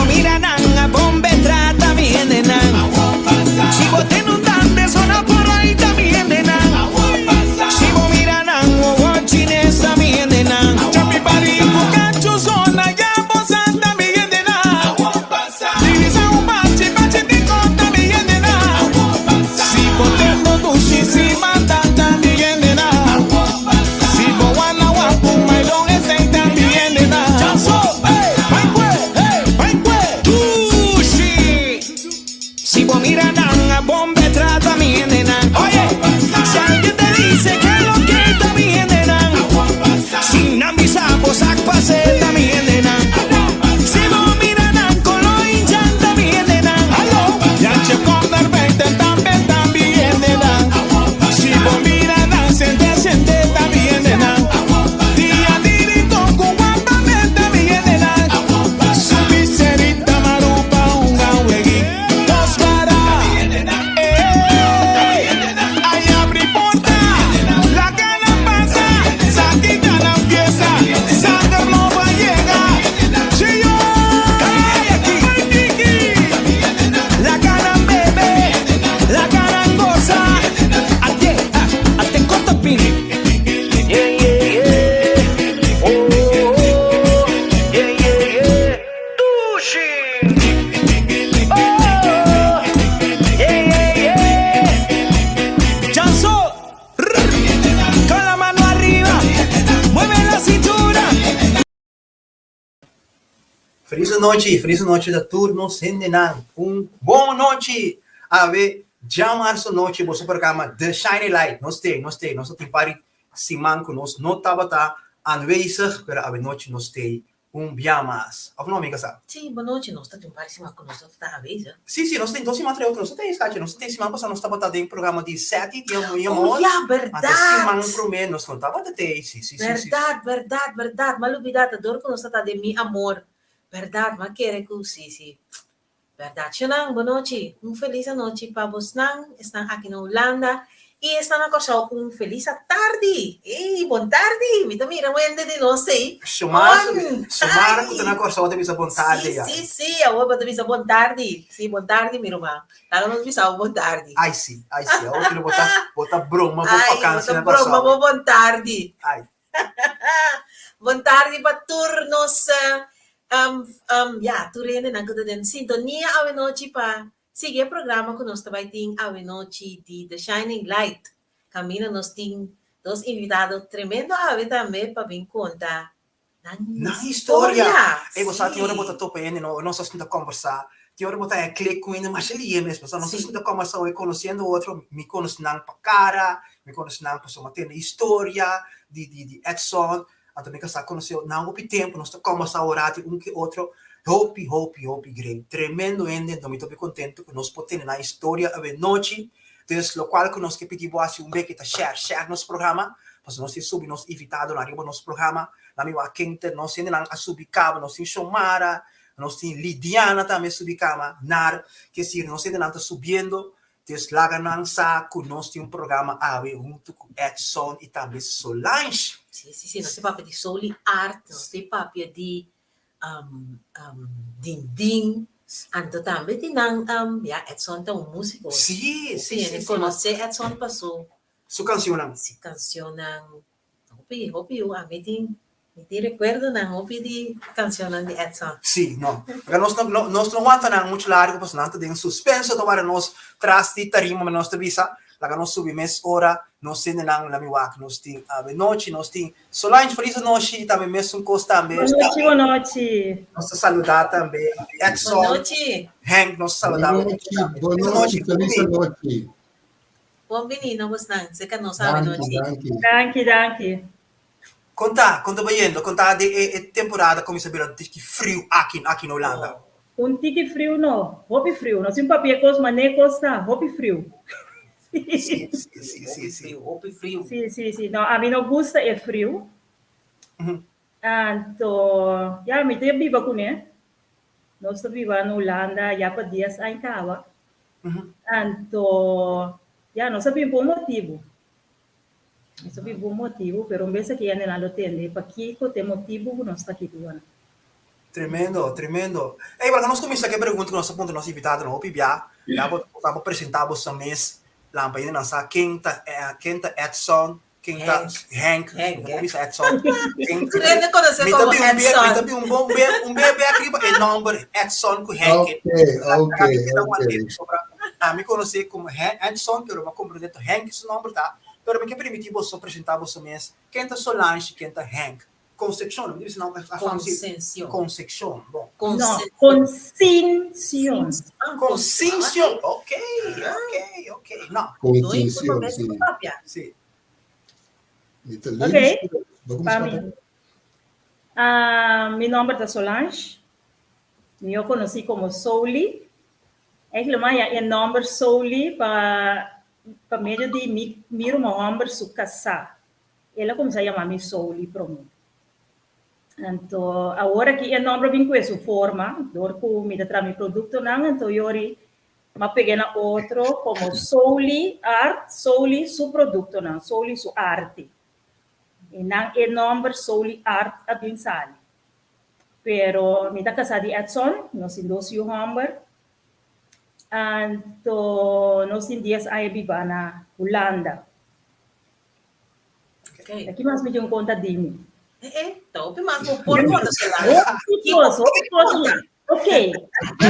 mira nan a bombe trata mi hendenan. Si bo tende un dande sona por ahí ta mi hendenan. Si bo mira nan wowo chines ta mi hendenan. Ku kachu zona ya bo sa ta mi hendenan. Divisa un bachi bachi di kon ta mi hendenan. Si bo tende un dushi si manda ta mi hendenan. Si bo wana wapu mailon esei ta mi hendenan. Dushi. Si bo mira nan a bon betrata mi hendenan. Oye, si alguien te dice que lo que ta mi hendenan. Si nan bisa bo sak pase ta mi hendenan. Si bo mira nan kolo inchan ta mi hendenan. Jantje kom naar buiten tambe ta mi hendenan. Si bo mira nan sente sente ta mi hendenan. Dia dirito ku guapamente ta mi hendenan. Su piserita marupa hunga wegui dos para. Ey, ay abri porta, laga nan pasa, sa kita nan fiesta, sanger no va yega. Chio, ay Kiki, laga nan bebe, laga nan goza. Ate, ate konta pin. Yeah, yeah, yeah. Oh, oh, oh. Yeah, yeah, yeah. Dushi! Oh, yeah, yeah, yeah. Chanso, rrr. Con la mano arriba, mueve la cintura. Felis anochi, felis anochi ta tur nos hendenan. Un bon nochi. Awe djamarsu anochi boso programa The Shining Light. Nos te, nos te, nos a tin par di siman ku nos no tabata aanwezig, pero awe nochi nos te un bia mas. Of no, amiga sa? Sí, bon nochi. Nos ta tin un par di siman ku nos no ta aanwezig. Sí, sí, nos tin dos siman tres otro. Nos ta tin esaki. Nos tin siman pasá nos tabata den programa di Seti, di Mi Oh, Amor. ya, Anto bèrdat! siman promé nos no tabata te. Sí, sí, sí, sí. Bèrdat, bèrdat, bèrdat. M'a lubidá ta dor ku nos ta ta den Mi Amor. Bèrdat, m'a kere ku sí, sí. Bèrdat. Shonnan, bon nochi. Un felis anochi pa bosnan, esnan aki na Hulanda i esnan na Kòrsou. Un felis atardi. Ey, bon tardi. Mi ta mira wende di nos ei. Shomar, On! Shomar ku ta na Ai! Kòrsou ta bisa bon tardi Sí, ya. sí, sí. Awor bo ta bisa bon tardi. Sí, bon tardi, mi ruman. Laga nos bisa bo bon tardi. Ai sí, ai sí. Awor kilo bo ta, bo ta broma bo Ai, bo vakansi ta na broma Kòrsou. bo bon tardi. Ai. Bon tardi pa tur nos ya tur hendenan ku ta den sintonia awenochi pa sigui e programa ku nos ta bai tin awenochi di The Shining Light. Kaminda nos tin dos invitado tremendo awe tambe pa bin konta nan Nan historia. historia. Ey bo sa tin ora bo ta Sí. topa hende no, nos a sinta kombersá, tin ora bo ta haña klik ku hende masha lihe mes, pasobra nos a Sí. sinta kombersá oe konosiendo otro, mi konos nan pa kara, mi konos nan pasobra mi a tende historia di di di Edson, anto mi kasá konosé nan hopi tempu, nos ta kombersá un ratu un ke otro, hopi hopi hopi great, tremendo hende, anto mi ta hopi kontento ku nos por tende nan historia awe nochi, dus lokual ku nos ke pidi bo hasi un beki ta share, share nos programa, pasobra nos tin subi nos invitadonan riba nos programa, nan mi wak ken ta nos hendenan a subi kaba, nos tin Shomara, nos tin Lidiana tambe a subi kaba, nar, ke esir nos hendenan ta subiendo, dus laga nan sa ku nos tin un programa awe huntu ku Edson i tambe Solange. Sí, sí, sí, nos tin papia di Soli Art, nos tin papia di Dindin, anto tambe tin nan, ya Edson ta un músiko. Sí, sí, Hopi sí, hende sí. konosé Edson pa su Su kanshonnan. Su kanshonnan. Hopi, hopi yu, ami tin, mi tin rekuerdonan hopi di kanshonnan di Edson. Sí, no. Pero nos no, nos no wanta nan muchu largu pasobra nan ta den suspenso, ta wara nos tras di tarima, ma nos ta bisa, laga nos subi mes ora, nos tende nan la mi wak, nos tin abenochi, nos tin Solange, felis anochi, tambe mesun kos tambe. Bonochi, bonochi. Nos ta saluda tambe Edson, Bonochi. Henk, nos ta saluda Bonochi, bonochi, felis anochi. Bon bini no bosnan, serka nos awe Danki, nochi. danki. Danki, danki. Kon ta? Kon ta bayendo? Kon ta den e e temporada kuminsá bira un tiki friu aki aki na Hulanda? Un tiki friu no, hopi friu. Nos tin papia kos man'é kos ta, hopi friu. Sí, sí, sí, Hopi sí. friu, hopi friu. Sí, sí, sí. No, ami no gusta e friu. Anto, ya, mi ta biba kuné. Nos ta biba na Hulanda ya pa dies aña kaba. Anto, ya, nos a bin pa un motibu. Nos a bin pa un motibu, pero un bes aki hende nan lo tende pakiko ta e motibu ku nos ta aki biba. Tremendo, tremendo. Ey, laga nos kuminsá ku e pregunta ku nos a puntra nos invitadonan hopi bia. Ya bo ta por presentá boso mes, lampa hende nan sa ken ta ken ta Edson, ken ta Henk, Henk, mi ta bisa Edson. Ken Tur hende konosé mi ta komo bin un bia, mi ta Edson. bin un bon be un bia bek riba e nòmber Edson ku Henk. Ok, ok, ok. Pasobra ami konosé komo Edson, pero mi a komprendé ta Henk su nòmber ta. Pero mi ke permití boso presentá boso mes, ken ta Solange, ken ta Henk. Concepcion, mi bisa no, Concepcion. Concepcion, bon. No, Concepcion. Concepcion, ok, ok, ok. No. Concepcion, si. Si. Ok, pa mi. Mi nomber ta Solange. Mihó konosí komo Souli. Eigenlijk mi a haña e nomber Souli pa pa medio di mi mi ruman hòmber su kasá. El a kuminsá yama mi Souli promé. Anto awor aki e nòmber a bin ku su forma, dor ku mi ta traha mi produktonan, anto yori m'a peg'é na otro komo Souli Art, Souli su produktonan, Souli su arte. I nan e nòmber Souli Art a bin sali. Pero mi ta kasá di Edson, nos tin dos yu hòmber. Anto nos tin dies aña bibá na Hulanda. Okay. Aki mas mi tin un konta di mi. Eh, eh, ta hopi mas bo por konta Solange. Hopi kos, hopi kos. Ok,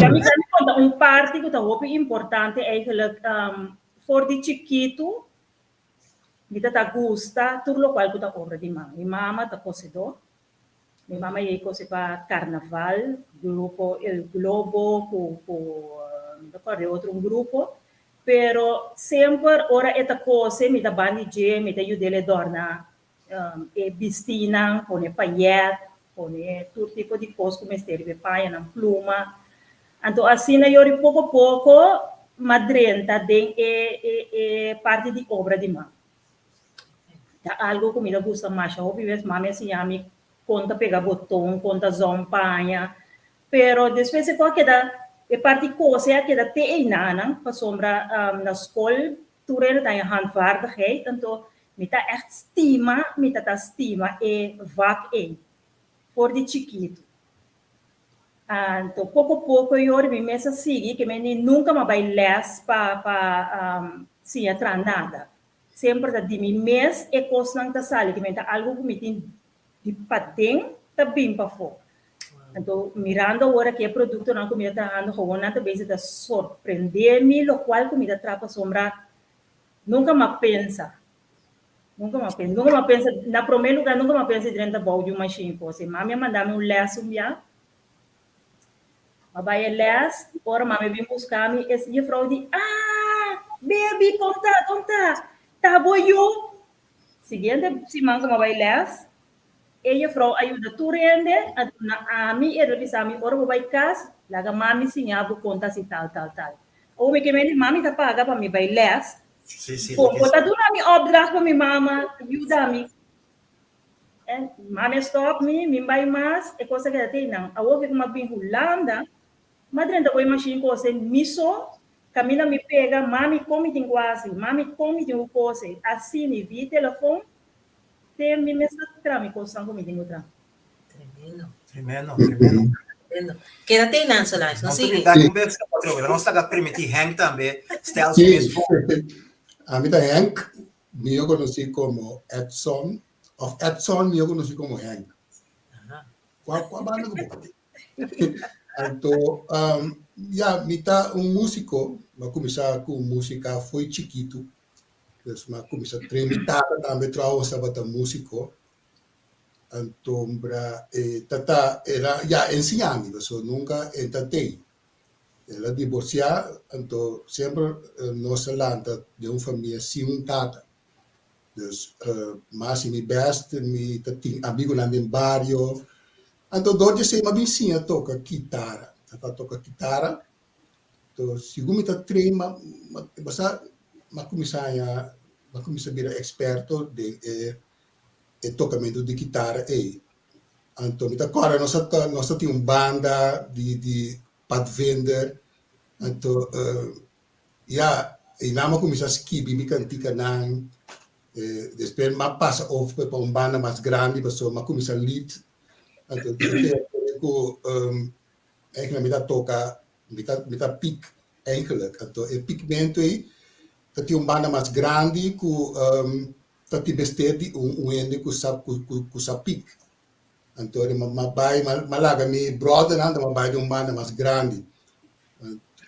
ya mi kan konta un parti ku ta hopi importante eigenlijk um, for di chikitu mi ta ta gusta tur lokual ku ta obra di man. Mi mama ta kosedó. Mi mama yei kose pa karnaval, grupo El Globo ku ku mi ta kòrda e otro un grupo. Pero semper ora e ta kose mi ta ban di dje, mi ta yud'el e dòrna e bistinan, pone payèt, pone tur tipo di kos ku mester riba e pañanan, pluma. Anto asina yori poko poko m'a drenta den e e e parti di obra di man. Ta algo ku mi ta gusta masha hopi bes mami a siña mi kon ta pega boton, kon ta zon paña, pero despues e ku a keda e parti kose a keda te einanan pasobra na skol tur hende ta haña handvaardigheid anto mi ta ègt stima mi ta ta stima e vak ei for di chikitu. Anto poko poko yori mi mes a sigui ke mi nunka mi a bai lès pa pa siña traha nada. Semper ta di mi mes e kosnan ta sali ke mi ta algu ku mi tin di paden ta bin pafó. Anto mirando awor aki e produktonan ku mi ta trahando gewoon nan ta bezig ta sorprende mi lokual ku mi ta traha pasobra nunka mi a pensa, nunka mi a pensa, nunka mi a pensa, na promé lugá nunka mi a pensa di drenta bou di un mashin kos. E mami a manda mi un lès un bia, mi a bai e lès, ora mami a bin buska mi e jefrou di, ah baby kon ta, kon ta, ta bo yu? Siguiente siman ku mi a bai lès, e jefrou a yuda tur hende a duna ami i a bisa mi ora bo bai kas laga mami siña bo kon ta hasi tal tal tal. Awor mi ke mende mami ta paga pa mi bai lès, bo bo ta duna mi opdracht pa mi mama yuda mi. En mami a stòp mi, mi bai mas, e kos a keda te einan. Awor ke ku mi a bin Hulanda, mi a drenta ku e mashin kose mi so, kaminda mi pega, mami kon mi tin ku hasi, mami kon mi tin ku kose, asina vi telefon te mi mes ta traha mi kosnan ku mi tin ku traha. Tremendo. Tremendo, tremendo. Tremendo. Keda te einan, Solange, no Nos ta sigui. bin bek un bes otro bes. Nos ta ka permití Henk tambe stel su mes Sí, ami ta Henk, mihó konosí komo Edson, òf Edson mihó konosí komo Henk. Kua kua banda ku bo? Anto, ya, mi ta un músiko, mi a kuminsá ku músika fo'i chikitu. Dus mi a kuminsá train, mi tata tambe trouwens tabata músiko. Anto e tata el a ya ensiñá mi pasobra nunka e ta tei. El a divorsiá, anto semper nos a lanta den un famia sin un tata. Dus mi a hasi mi bèst, mi ta tin amigunan den bario. Anto dor di esei mi a bin siña toka kitara. Mi a toka kitara. Anto segun mi ta train basa mi a kuminsá haña, mi a kuminsá bira eksperto den e tokamentu di kitara ei. Anto mi ta kòrda nos a nos a tin un banda di di padvinder, anto ya einan mi a kuminsá skibi mi kantikanan, despues mi a pasa over pa un banda mas grandi pasobra mi a kuminsá lead, anto. ku eigenlijk mi ta toka, mi ta mi ta pik eigenlijk. Anto e pikmentu ei ta tin un banda mas grandi ku ta tin mester di un un hende ku sa ku ku sa pik. Anto mi a bai mi a laga mi bròdernan ta bai den un banda mas grandi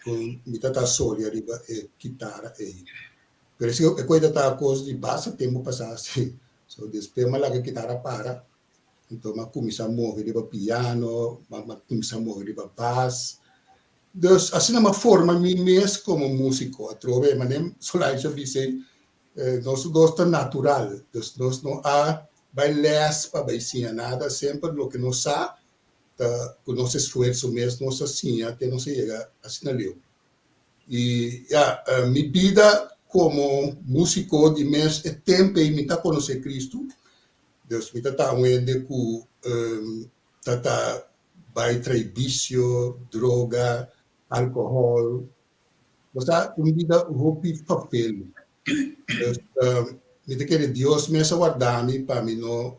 ku mi ta ta soli ariba e kitara ei. Pero si e koe ta ta kos di basta tempu pasá si. So despues mi a laga e kitara para, anto mi a kuminsá move riba piano, mi a kuminsá move riba bas. Dus asina mi a forma mi mes komo músiko atrobe manera Solange a bisa ei Nos dos ta natural, dus nos no a bai les pa bai siña nada, semper loke nos sa ta ku nos esfuerso mes nos a siña te nos a yega asina leu. I ya, mi bida komo músiko di mes e tempu ei mi ta konosé Kristu, dus mi ta ta un hende ku ta ta bai trae bisio, droga, alkohòl, Bo sa un bida hopi papel. Dus mi ta kere Dios mes a warda mi pa mi no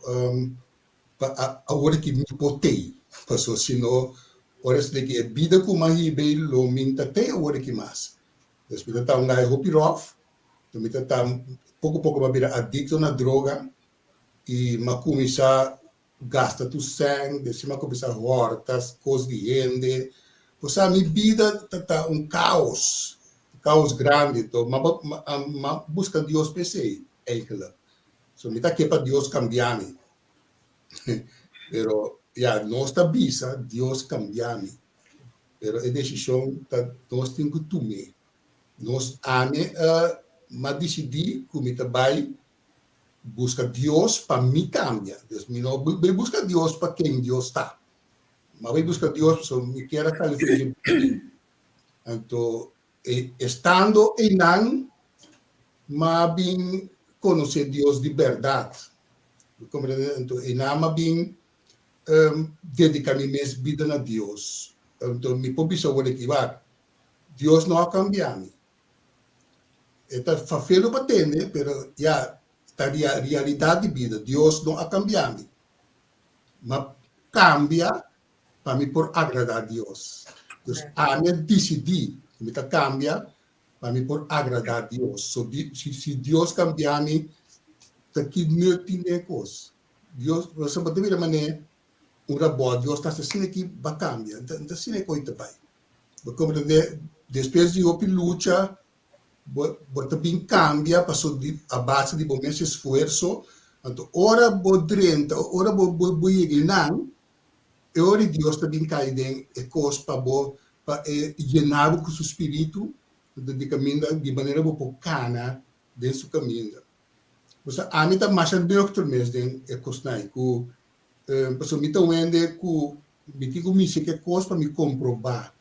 pa awor ki mi por tei. Paso si no ora esei ki e bida ku mi a hiba ei lo mi ta tei awor aki mas. Dus mi ta ta un guy hopi ròf, mi ta ta poko poko mi a bira adikto na droga i mi a kuminsá gasta tur sèn, despues mi a kuminsá hòrta kos di hende. Osea mi bida ta ta un kaos, un kaos grandi. Anto mi a mi a buska Dios pa esei eigentlik. So mi ta ke pa Dios kambia mi. Pero ya, nos ta bisa Dios kambia mi, pero e desishon ta nos tin ku tum'é. Nos, ami mi a disidí ku mi ta bai Buska Dios pa mi kambia. Dus mi no bai buska Dios pa ken Dios ta. Mi bai buska Dios pasobra mi kier a sali for di e Anto estando einan mi a bin konosé Dios di bèrdat. Bo komprende? Anto einan mi a bin dediká mi mes bida na Dios. Anto mi por bisa awor aki, wak, Dios no a kambia mi. E ta fafelo pa tende, pero ya, ta realidat di bida. Dios no a kambia mi. M'a kambia pa mi por agradá Dios. Dus ami a disidí ku mi ta kambia pa mi por agradá Dios. So, si Dios kambia mi, ta ki nut tin den e kos? Dios, bo ta mira manera un rabòt, Dios ta hasi asina aki, bo a kambia. N ta asina e kos ta bai. Bo komprendé, despues di hopi lucha, bo bo ta bin kambia paso di a base di bo mes esfuerso. Anto ora bo drenta, ora bo bo bo yega einan, e ora Dios ta bin kai den e kos pa bo pa e yena bo ku su spiritu, anto di kaminda di manera bo por kana den su kaminda. Pasobra ami ta masha nuchter mes den e kosnan ei ku pasobra mi ta wende ku Mi tin ku mishi ke kos pa mi komprobá.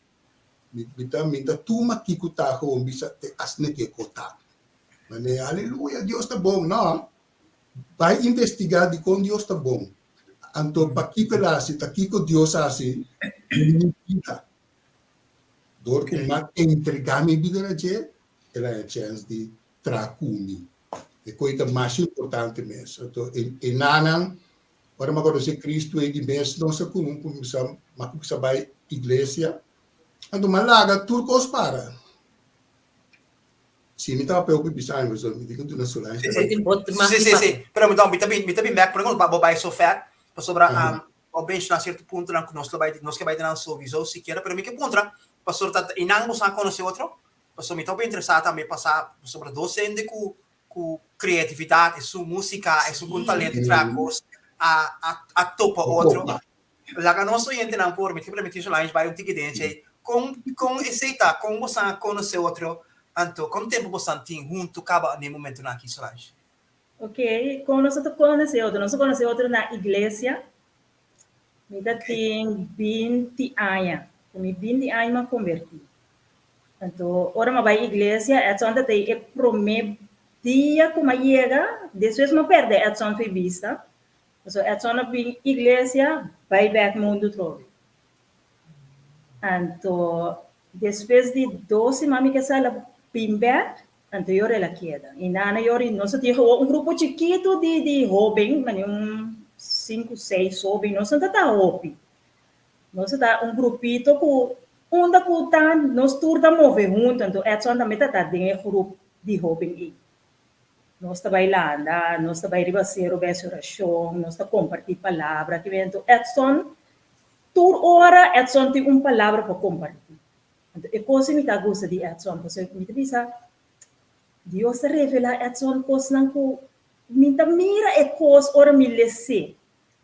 Mi mi ta mi ta tuma kiko ta gewoon bisa te asina ke ko ta. Mane aleluya Dios ta bon. No. Bai investigá dikon Dios ta bon. Anto pakiko el a hasi, ta kiko Dios a hasi den mi bida. Dor ku mi a entregá mi bida na dje, el a haña chèns di traha ku mi. E koi ta masha importante mes. Anto e e nanan Ora mi a konosé Cristo ei di mes nos a kuminsá, mi a kuminsá bai iglesia. Anto mi a laga tur kos para. Si mi tabata hopi bisa aña pasobra mi tin ku duna Solange Sí, sí, sí, sí. Pero mi ta bin, mi ta bin bek, pero bo bai so ver, pasobra bo menshoná sierto puntonan ku nos lo bai, nos ke bai den nan sowieso sikiera, pero mi ke puntra, pasobra ta einan boso a konosé otro? Pasobra mi ta hopi interesá tambe pa sa, pasobra dos hende ku ku kreatividat, esun músika, esun ku un talento di traha kos, a a a topa otro. Laga nos oyentenan por mi ta permití Solange bai un tiki den esei. Kon kon esei ta? Kon bosan a konosé otro? Anto kon tempu bosan tin huntu kaba na e momentunan aki, Solange? Ok, kon nos a ta konosé otro? Nos a konosé otro na iglesia. Mi ta tin 20 aña. Ku mi 20 aña mi a kombertí. Anto ora mi a bai iglesia, Edson ta tei e promé dia ku mi a yega, despues mi a pèrdè Edson fo'i bista. Pasobra Edson a bin iglesia, bai bèk mundu trobe. Anto despues di dos siman mi ke sa el a bin bèk, anto yora el a keda. I nana yora nos a tin un grupo chikitu di di hóben, mane un sinku, seis hóben, nos no ta ta hopi. Nos ta un grupito ku unda ku ta nos tur ta move huntu, anto Edson tambe ta ta den e grup di hoben ei. Nos ta bai landa, nos ta bai riba seru bai hasi orashon, nos ta kompartí palabra. Anto Edson, tur ora Edson tin un palabra pa kompartí. Anto e kos ei mi ta gusta di Edson, pasobra mi ta bisa Dios ta revelá Edson kosnan ku mi ta mira e kos ora mi les'é.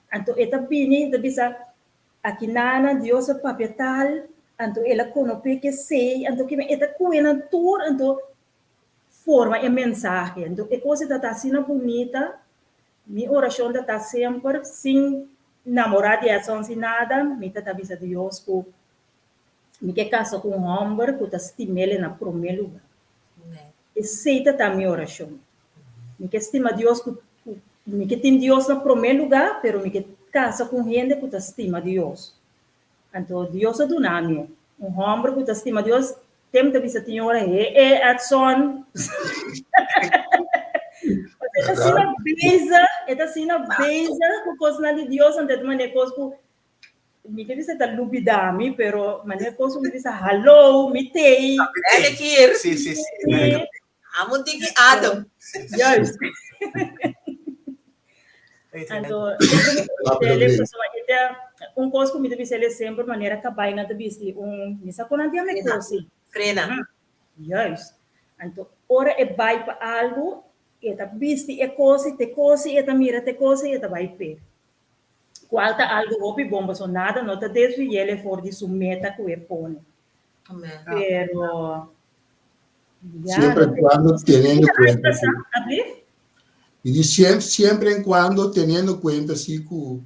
Anto e ta bini i ta bisa, Aki nana Dios a papia tal, anto el a konop'é kesei, anto kimen e ta kue nan tur, anto forma e mensahe. Anto e kos ei ta ta asina bunita, mi orashon ta ta semper sin namorá di Edson sin nada, mi ta ta bisa Dios ku mi ke kasa ku un hòmber ku ta stim'el na promé lugá. Esei ta ta mi orashon. Mi ke stima Dios ku mi ke tin Dios na promé lugá, pero mi ke kasa ku un hende ku ta stima Dios. Anto Dios a duna mi un hòmber ku ta stima Dios. Tem ta bisa tin ora, He e Edson. E ta asina bezig, e ta asina bezig ku kosnan di Dios, anto e ta manda e kos ku Mi ke bisa ta lubida mi, pero manera kos mi bisa hallo, mi tei. Ben ik hier. Sí, sí, sí. Amo tiki adem. Juist. Anto, sempre mi ta un kos ku mi ta bisa ele semper manera kabai nan ta bisti un, mi sa kon nan ta yama e kos ei. Frena. Juist. Anto, ora e bai pa algu, e ta bisti e kos ei, te kos ei e ta mira te kos ei e ta bai p'e. Cual ta algo hopi bon pasobra nada no ta desviele for di su meta cu e pone. Amen. Pero ya, Siempre en cuando teniendo cuenta sí. Y di siempre, siempre en cuando teniendo cuenta sí cu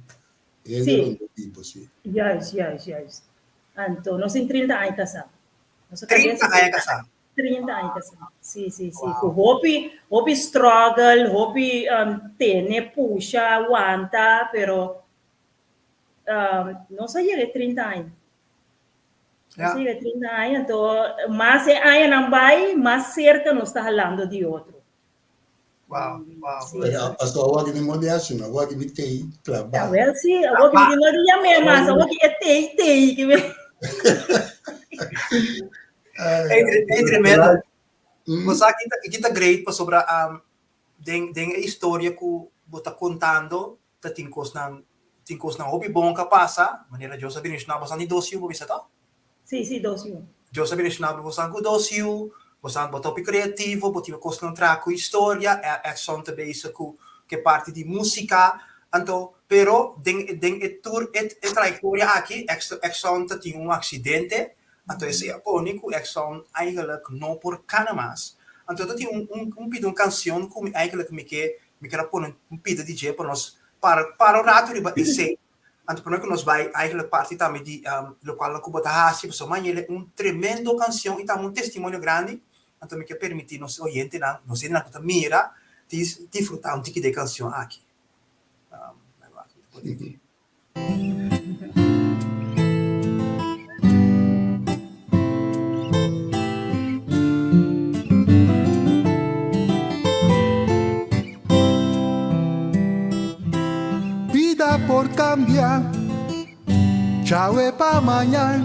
hende Sí. rond tipo sí. Juist, juist, juist. Anto, nos tin 30 aña casá. Nos 30 aña casá. 30 aña casá. Sí, sí, sí. Ku hopi, hopi struggle, hopi um, tene, pusha, wanta, pero um, nos a yega e 30 aña. Nos a yega e 30 aña, anto mas e añanan bai, mas cerca nos ta halando di otro. Wow. Sí. Pero paso awor aki mi morde haci, no, awor aki mi tei trabajo. Ah, wel sí, awor ki mi no di yam'é mas, awor ki e tei tei ki mi. Ei, ei tremendo. Bo sa ki ta, ki ta great pasobra um, den, den e historia ku bo ta kontando ta tin kosnan, tin kosnan hopi bon ka pasa, manera Dios a bendishoná bosan di dos yu, bo bisa to? Sí, sí, dos yu. Dios a bendishoná bosan ku dos yu, bosan bo ta hopi kreativo, bo tin kosnan traha ku historia, Edson ta bezig ku ku e parti di músika, anto pero den den e tur e e trayektoria aki Edson ta tin un aksidente, anto esei a pone ku Edson eigenlijk no por kana mas. Anto ta tin un un un pida un kansion ku mi eigenlijk mi ke mi ker a pone un pida di dje pa nos para para un ratu riba esei. Anto prome ku nos bai eigenlijk parti tambe di lokual ku bo ta hasi, pasobra mañana e un tremendo kansion i tambe un testimonio grandi, anto mi ke permití nos oyentenan, nos hendenan ku ta mira, di disfrutá un tiki di e kansion aki. Bida por cambia, djawe pa mañan,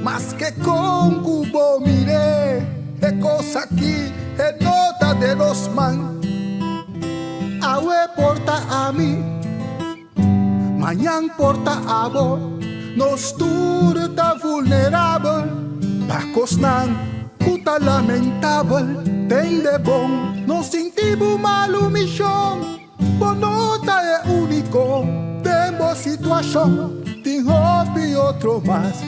maske con cu bo mire, e cos aki e no ta den nos man. Awe por ta ami, mañan por ta abo, nos tur ta vulnerabel pa cosnan cu ta lamentabel. Tende bon, no sinti bo malu mishon, bo no ta e unico den bo situacion, tin hopi otro mas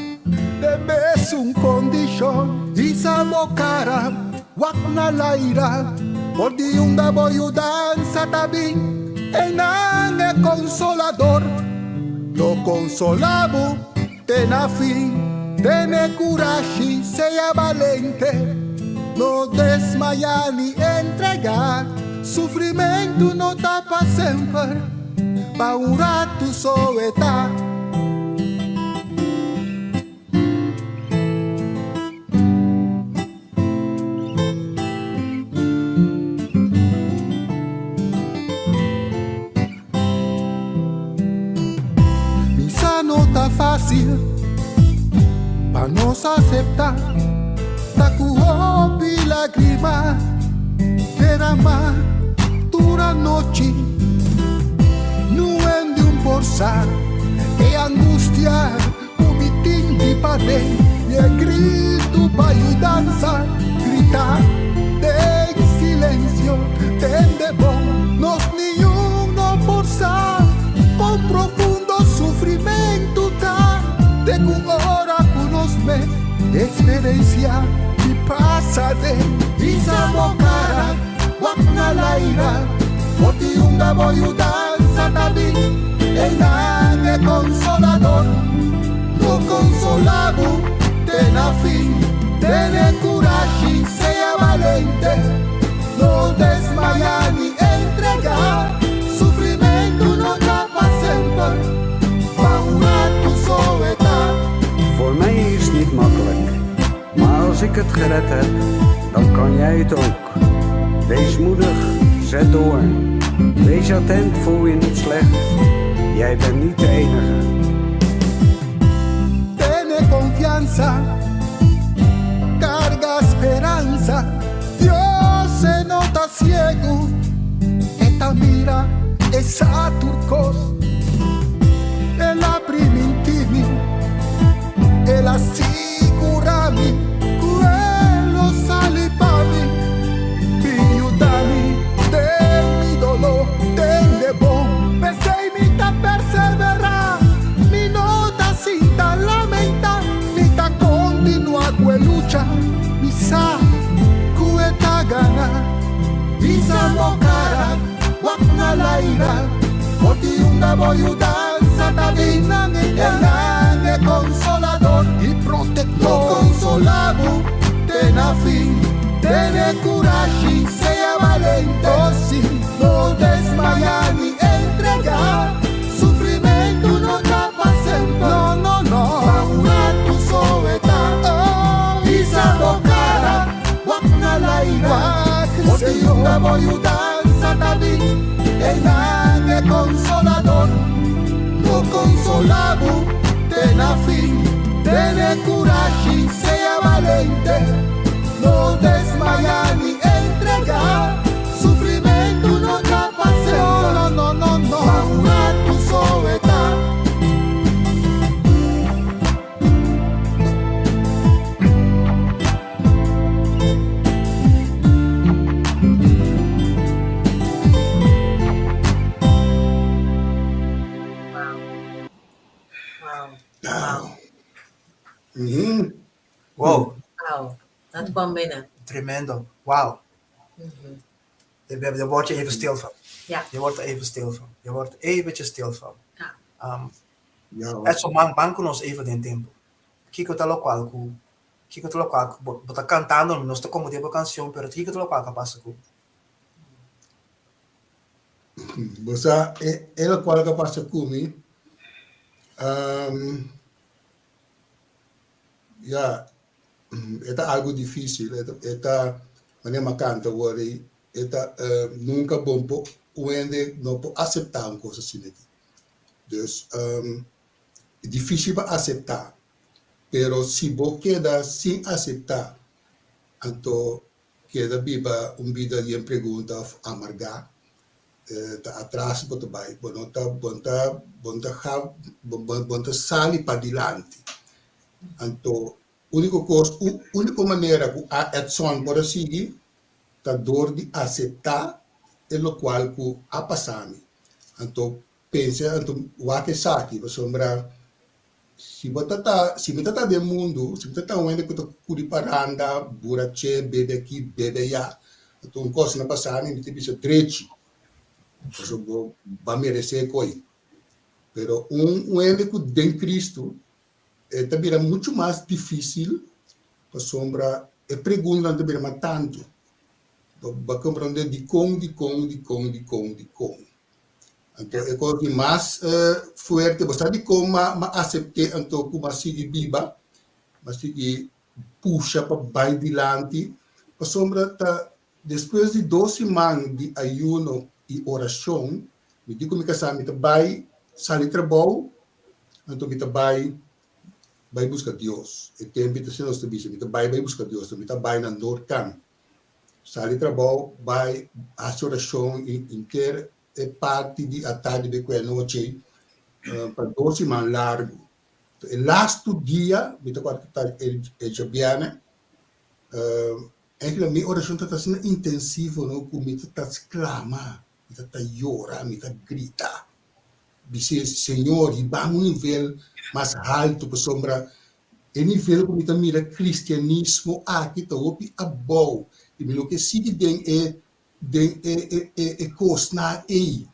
den mesun condicion. Hisa bo cara, wak na laira, por di unda bo yudansa ta bin, einan e Consolador lo consola bo te na fin. Tene curashi, sea balente, no desmaya ni entrega, sufrimentu no ta pa semper, pa un ratu so e ta. Mi sa no ta fácil. aseptá, ta ku hopi lágrima derama tur anochi. Nuen di un por sa e angustia ku mi tin di paden i e gritu pa yudansa grita den silensio. Tende bon, nos niun no por sa kon profundo sufrimentu ta te ku ora ku nos mes eksperensiá i pasa den. Hisa bo kara, wak na laira, for di unda bo yudansa ta bin, einan e Konsolador lo konsolá bo te na fin. Tene kurashi, sea balente, no desmayá ni entregá, sufrimentu no ta pa semper, pa un ratu so e ta. Voor mij is het niet makkelijk, maar als ik het gered heb, dan kan jij het ook. Wees moedig, zet door. Wees attent, voel je niet slecht. Jij bent niet de enige. Tene confianza, carga speranza. Dios e no ta ciego, e ta mira, e sa tur cos. El a priminti mi, el a sigura mi cu e lo sali pa mi. Bin yuda mi den mi doló, tende bon, p'esei mi ta perseverá. Mi no ta sinta lamentá, mi ta kontinuá ku e lucha, mi sa ku e ta gana. Bisa bo kara, wak na laira, for di unda bo yudansa ta bin, e nan e Konsolador i Protektor. Lo konsolá bo te na fin. Tene kurashi, sea balente, oh sí, no desmayá ni entregá. Sufrimentu no ta pa semper, no, no, no, pa un ratu so e ta. Oh, hisa bo kara, wak na laira, wak, for di unda bo yudansa ta bin, einan e Konsolador lo konsolá bo te na fin. Tene kurashi, sea balente, no desmayá ni entregá. Sufrimentu no ta pa semper, no, no, no, no, pa un ratu so e ta. Wow. Wow. Wow. Wow. Dat kwam binnen. Tremendo. Wow. Daar word je even stil van. Ja. Je wordt er even stil van. Je wordt eventjes stil van. Ja. Ja, hoor. Edson, man, ban ku nos even den tempu. Kiko ta lokual ku kiko ta lokual ku bo, bo ta kantando, nos ta komodé bo kansion, pero kiko ta lokual ku a pasa ku? Bo sa, e, e lokual ku a pasa ku mi, um, ya, e ta algu difísil, e ta, e ta, manera mi a kanta awor ei, e ta, nunka bo por, un hende no por aseptá un kos asina aki. Dus, e difísil pa aseptá, pero si bo keda sin aseptá, anto keda biba un bida yen pregunta òf amargá, ta atras bo ta bai, bo no ta, bo no ta, bo no ta bo no ta sali padilanti. Anto úniko kos, úniko manera ku a Edson por a sigui ta dor di aseptá e lokual ku a pasa mi. Anto pensa, anto wak esaki pasobra si bo ta ta, si mi ta ta den mundu, si mi ta ta un hende ku ta kuri paranda, burache, bebe aki, bebe ayá, anto un kos na pasa mi, mi ta bisa drechi, pasobra bo a meresé e koi. Pero un un hende ku den Cristo e ta bira muchu mas difísil pasobra e preguntanan ta bira mas tantu. Bo bo a komprondé dikon, dikon, dikon, dikon, dikon. Anto e kos di mas fuerte, bo sa dikon m'a m'a asept'é anto ku m'a sigui biba, m'a sigui pusha pa bai dilanti, pasobra ta despues di dos siman di ayuno i orashon, mi di ku mi kasá mi ta bai sali trabou, anto mi ta bai. bai buska Dios. E tempu ta asina nos ta bisa, mi ta bai bai buska Dios, mi ta bai na Noordkant. Sali trabou, bai hasi orashon i henter e parti di atardi be ku e anochi pa dos siman largu. E lastu dia, mi ta kòrda ku ta e djabièrnè, Eigenlijk mi orashon ta asina intensivo no ku mi ta ta sklama, mi ta ta yora, mi ta grita. Bis'é, Señor, hibami un nivel mas haltu pasobra e nivel ku mi ta mira kristianismo aki ta hopi abou i mi no ke sigui den e den e e e kosnan ei.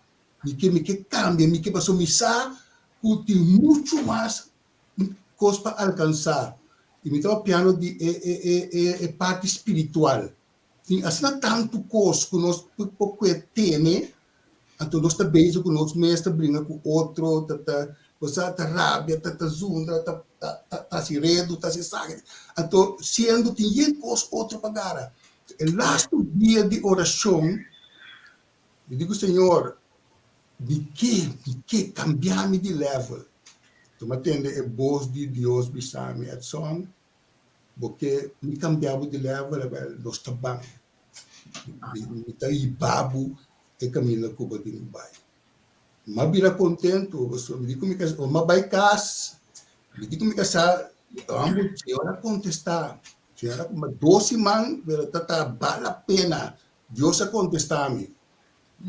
Mi ke mi ke kambia, mi ke pasobra mi sa ku tin muchu mas kos pa alkansá. I mi ta papiando di e e e e e parti spiritual. Tin asina tantu kos ku nos por kue tene, anto nos ta bezig ku nos mes, ta bringa ku otro, ta ta bo sa, ta rabia, ta ta zundra, ta ta ta hasi redu, ta hasi esaki. Anto siendo tin yen kos otro pa gara. E lastu dia di orashon, mi di ku Señor, Mi ke, mi ke kambia mi di level. Anto mi a tende e bos di Dios bisa mi, Edson, bo ke mi kambia bo di level? Abel, nos ta ban. Mi, mi ta hiba bo e kaminda ku bo tin ku bai. Mi a bira kontentu, pasobra mi di ku mi kas, mi a bai kas, mi di ku mi kasá, Ambo, Señor a kontestá. Señor a, dos siman, pero ta ta bal la pena. Dios a kontestá mi.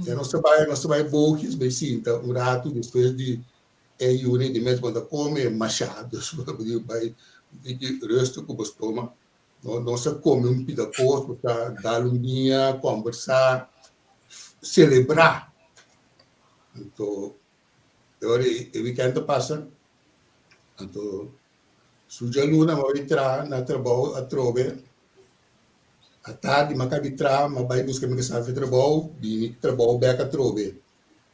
Ya nos ta bai, nos ta bai boogjes bai sinta un ratu despues di e yuni di mes bo ta kome mashá, dus bo di bai diki rustig ku bo stoma. No, nos a kome un pida kos, bo ta dal un dia, kombersá, selebrá. Anto e ora e wikènt a pasa, anto su djaluna mi a bai traha na trabou atrobe. Atardi mi a kabi traha, mi a bai buska mi kasá for trabou, bini trabou bèk atrobe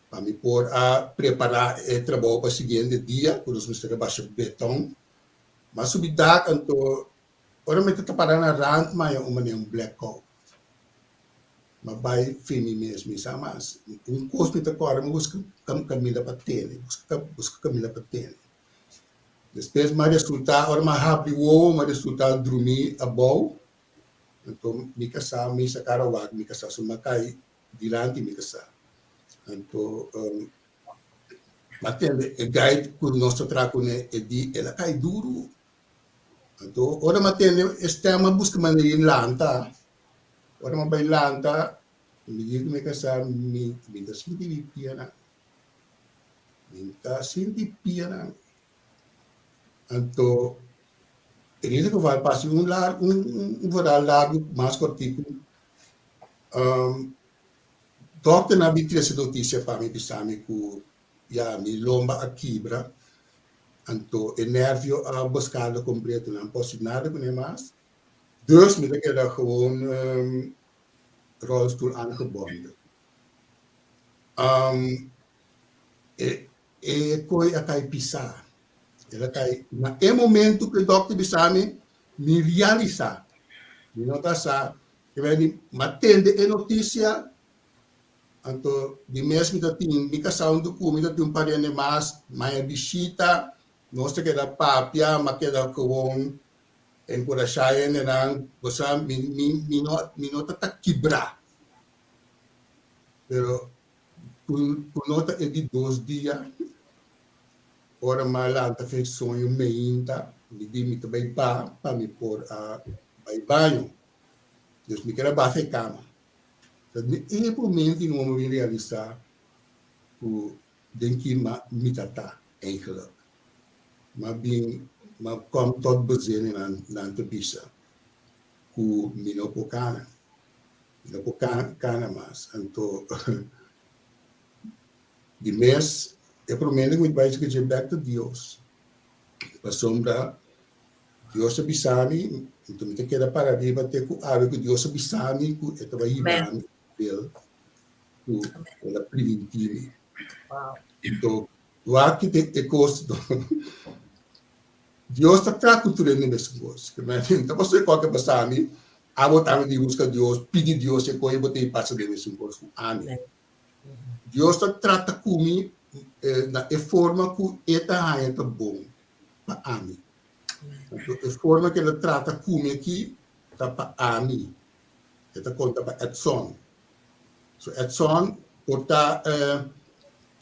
pa mi por a prepará e trabou pa siguiente dia ku nos mester a basha beton. Mi a subi dak anto ora mi ta pará na rant mi a haña un manera un blackout. Mi a bai fin mi mes, mi sa mas un kos mi ta kòrda mi buska kaminda pa tene, buska kaminda pa tene. Despues mi a resultá, ora mi a habri wowo, mi a resultá drumí abou. Anto mi kasá, mi sa kara wak mi kasá, so mi a kai dilanti mi kasá. Anto mi a tende e guide ku nos ta traha kuné, e di el a kai duru. Anto ora mi a tende e stèm mi a buska manera di lanta. Ora mi a bai lanta, mi di ku mi kasá, mi mi ta sinti mi pianan. Mi ta sinti pianan. Anto, en ieder geval pasa un lar un un verhaal largu mas kortiku, dòkternan a bin trese notisia pa mi bisa mi ku ya mi lomba a kibra, anto e nervio a beskada kompleto, nan por hasi nada kuné mas, dus mi ta keda gewoon rolstoel aangebonden. E e koi a kai pisá. El a kai na e momento ku e dòkter bisa mi, mi realisá. Mi no ta sa, ke bai di m'a tende e notisia, anto di mes mi ta tin mi kasá huntu ku mi ta tin un par di hende mas, m'a bishita, nos ta keda papia, m'a keda gewoon enkurashá hendenan, bo sa mi mi mi no mi no ta ta kibrá. Pero ku no ta e di dos dia, ora mi a lanta fen soño meinta, mi di mi ta bai ba pa mi por a bai baño. Dus mi ker a baha e kama. Ta den e momento no mi bin realisa ku den ki mi ta ta eigenlijk. Mi a bin, mi a kom tot bezinning nan ta bisa ku mi no por kana. Mi no por kana mas. Anto di mes e promé ku mi ta bai dje bèk ta Dios. Pasobra Dios a bisa mi, anto mi ta keda para riba te ku awe ku Dios a bisa mi ku e ta bai hiba mi el ku el a primintí mi. Anto wak e kos. Dios ta traha ku tur hende mesun kos. Ta pasobra kualke pasa mi, abo tambe di buska Dios, pidi Dios e kos i bo ta i pasa den mesun kos ku ami. Dios ta trata ku mi na e forma ku e ta haña ta bon pa ami. Anto e forma ku el a trata ku mi aki ta pa ami. E ta konta pa Edson. So Edson por ta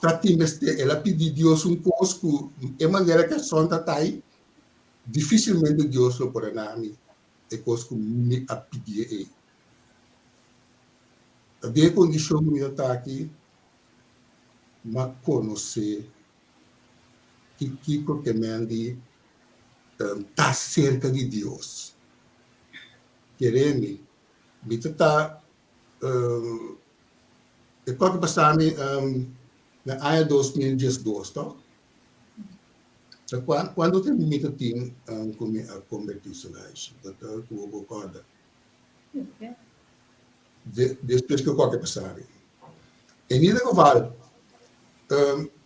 ta tin mester el a pidi Dios un kos ku e manera ku Edson ta ta ei difisilmente Dios lo por a na mi e kos ku mi a pidié ei. Ta den e kondishon ku mi ta ta aki m'a konosé ki kiko ke men di ta serka di Dios. Kere mi, mi ta ta e kos a pasa mi na aña 2012 tok. Ta kuantu tempu mi ta tin ku mi a kombertí Solange? Bo ta ku bo por kòrda? Despues ku kòke pasa mi. En ieder geval,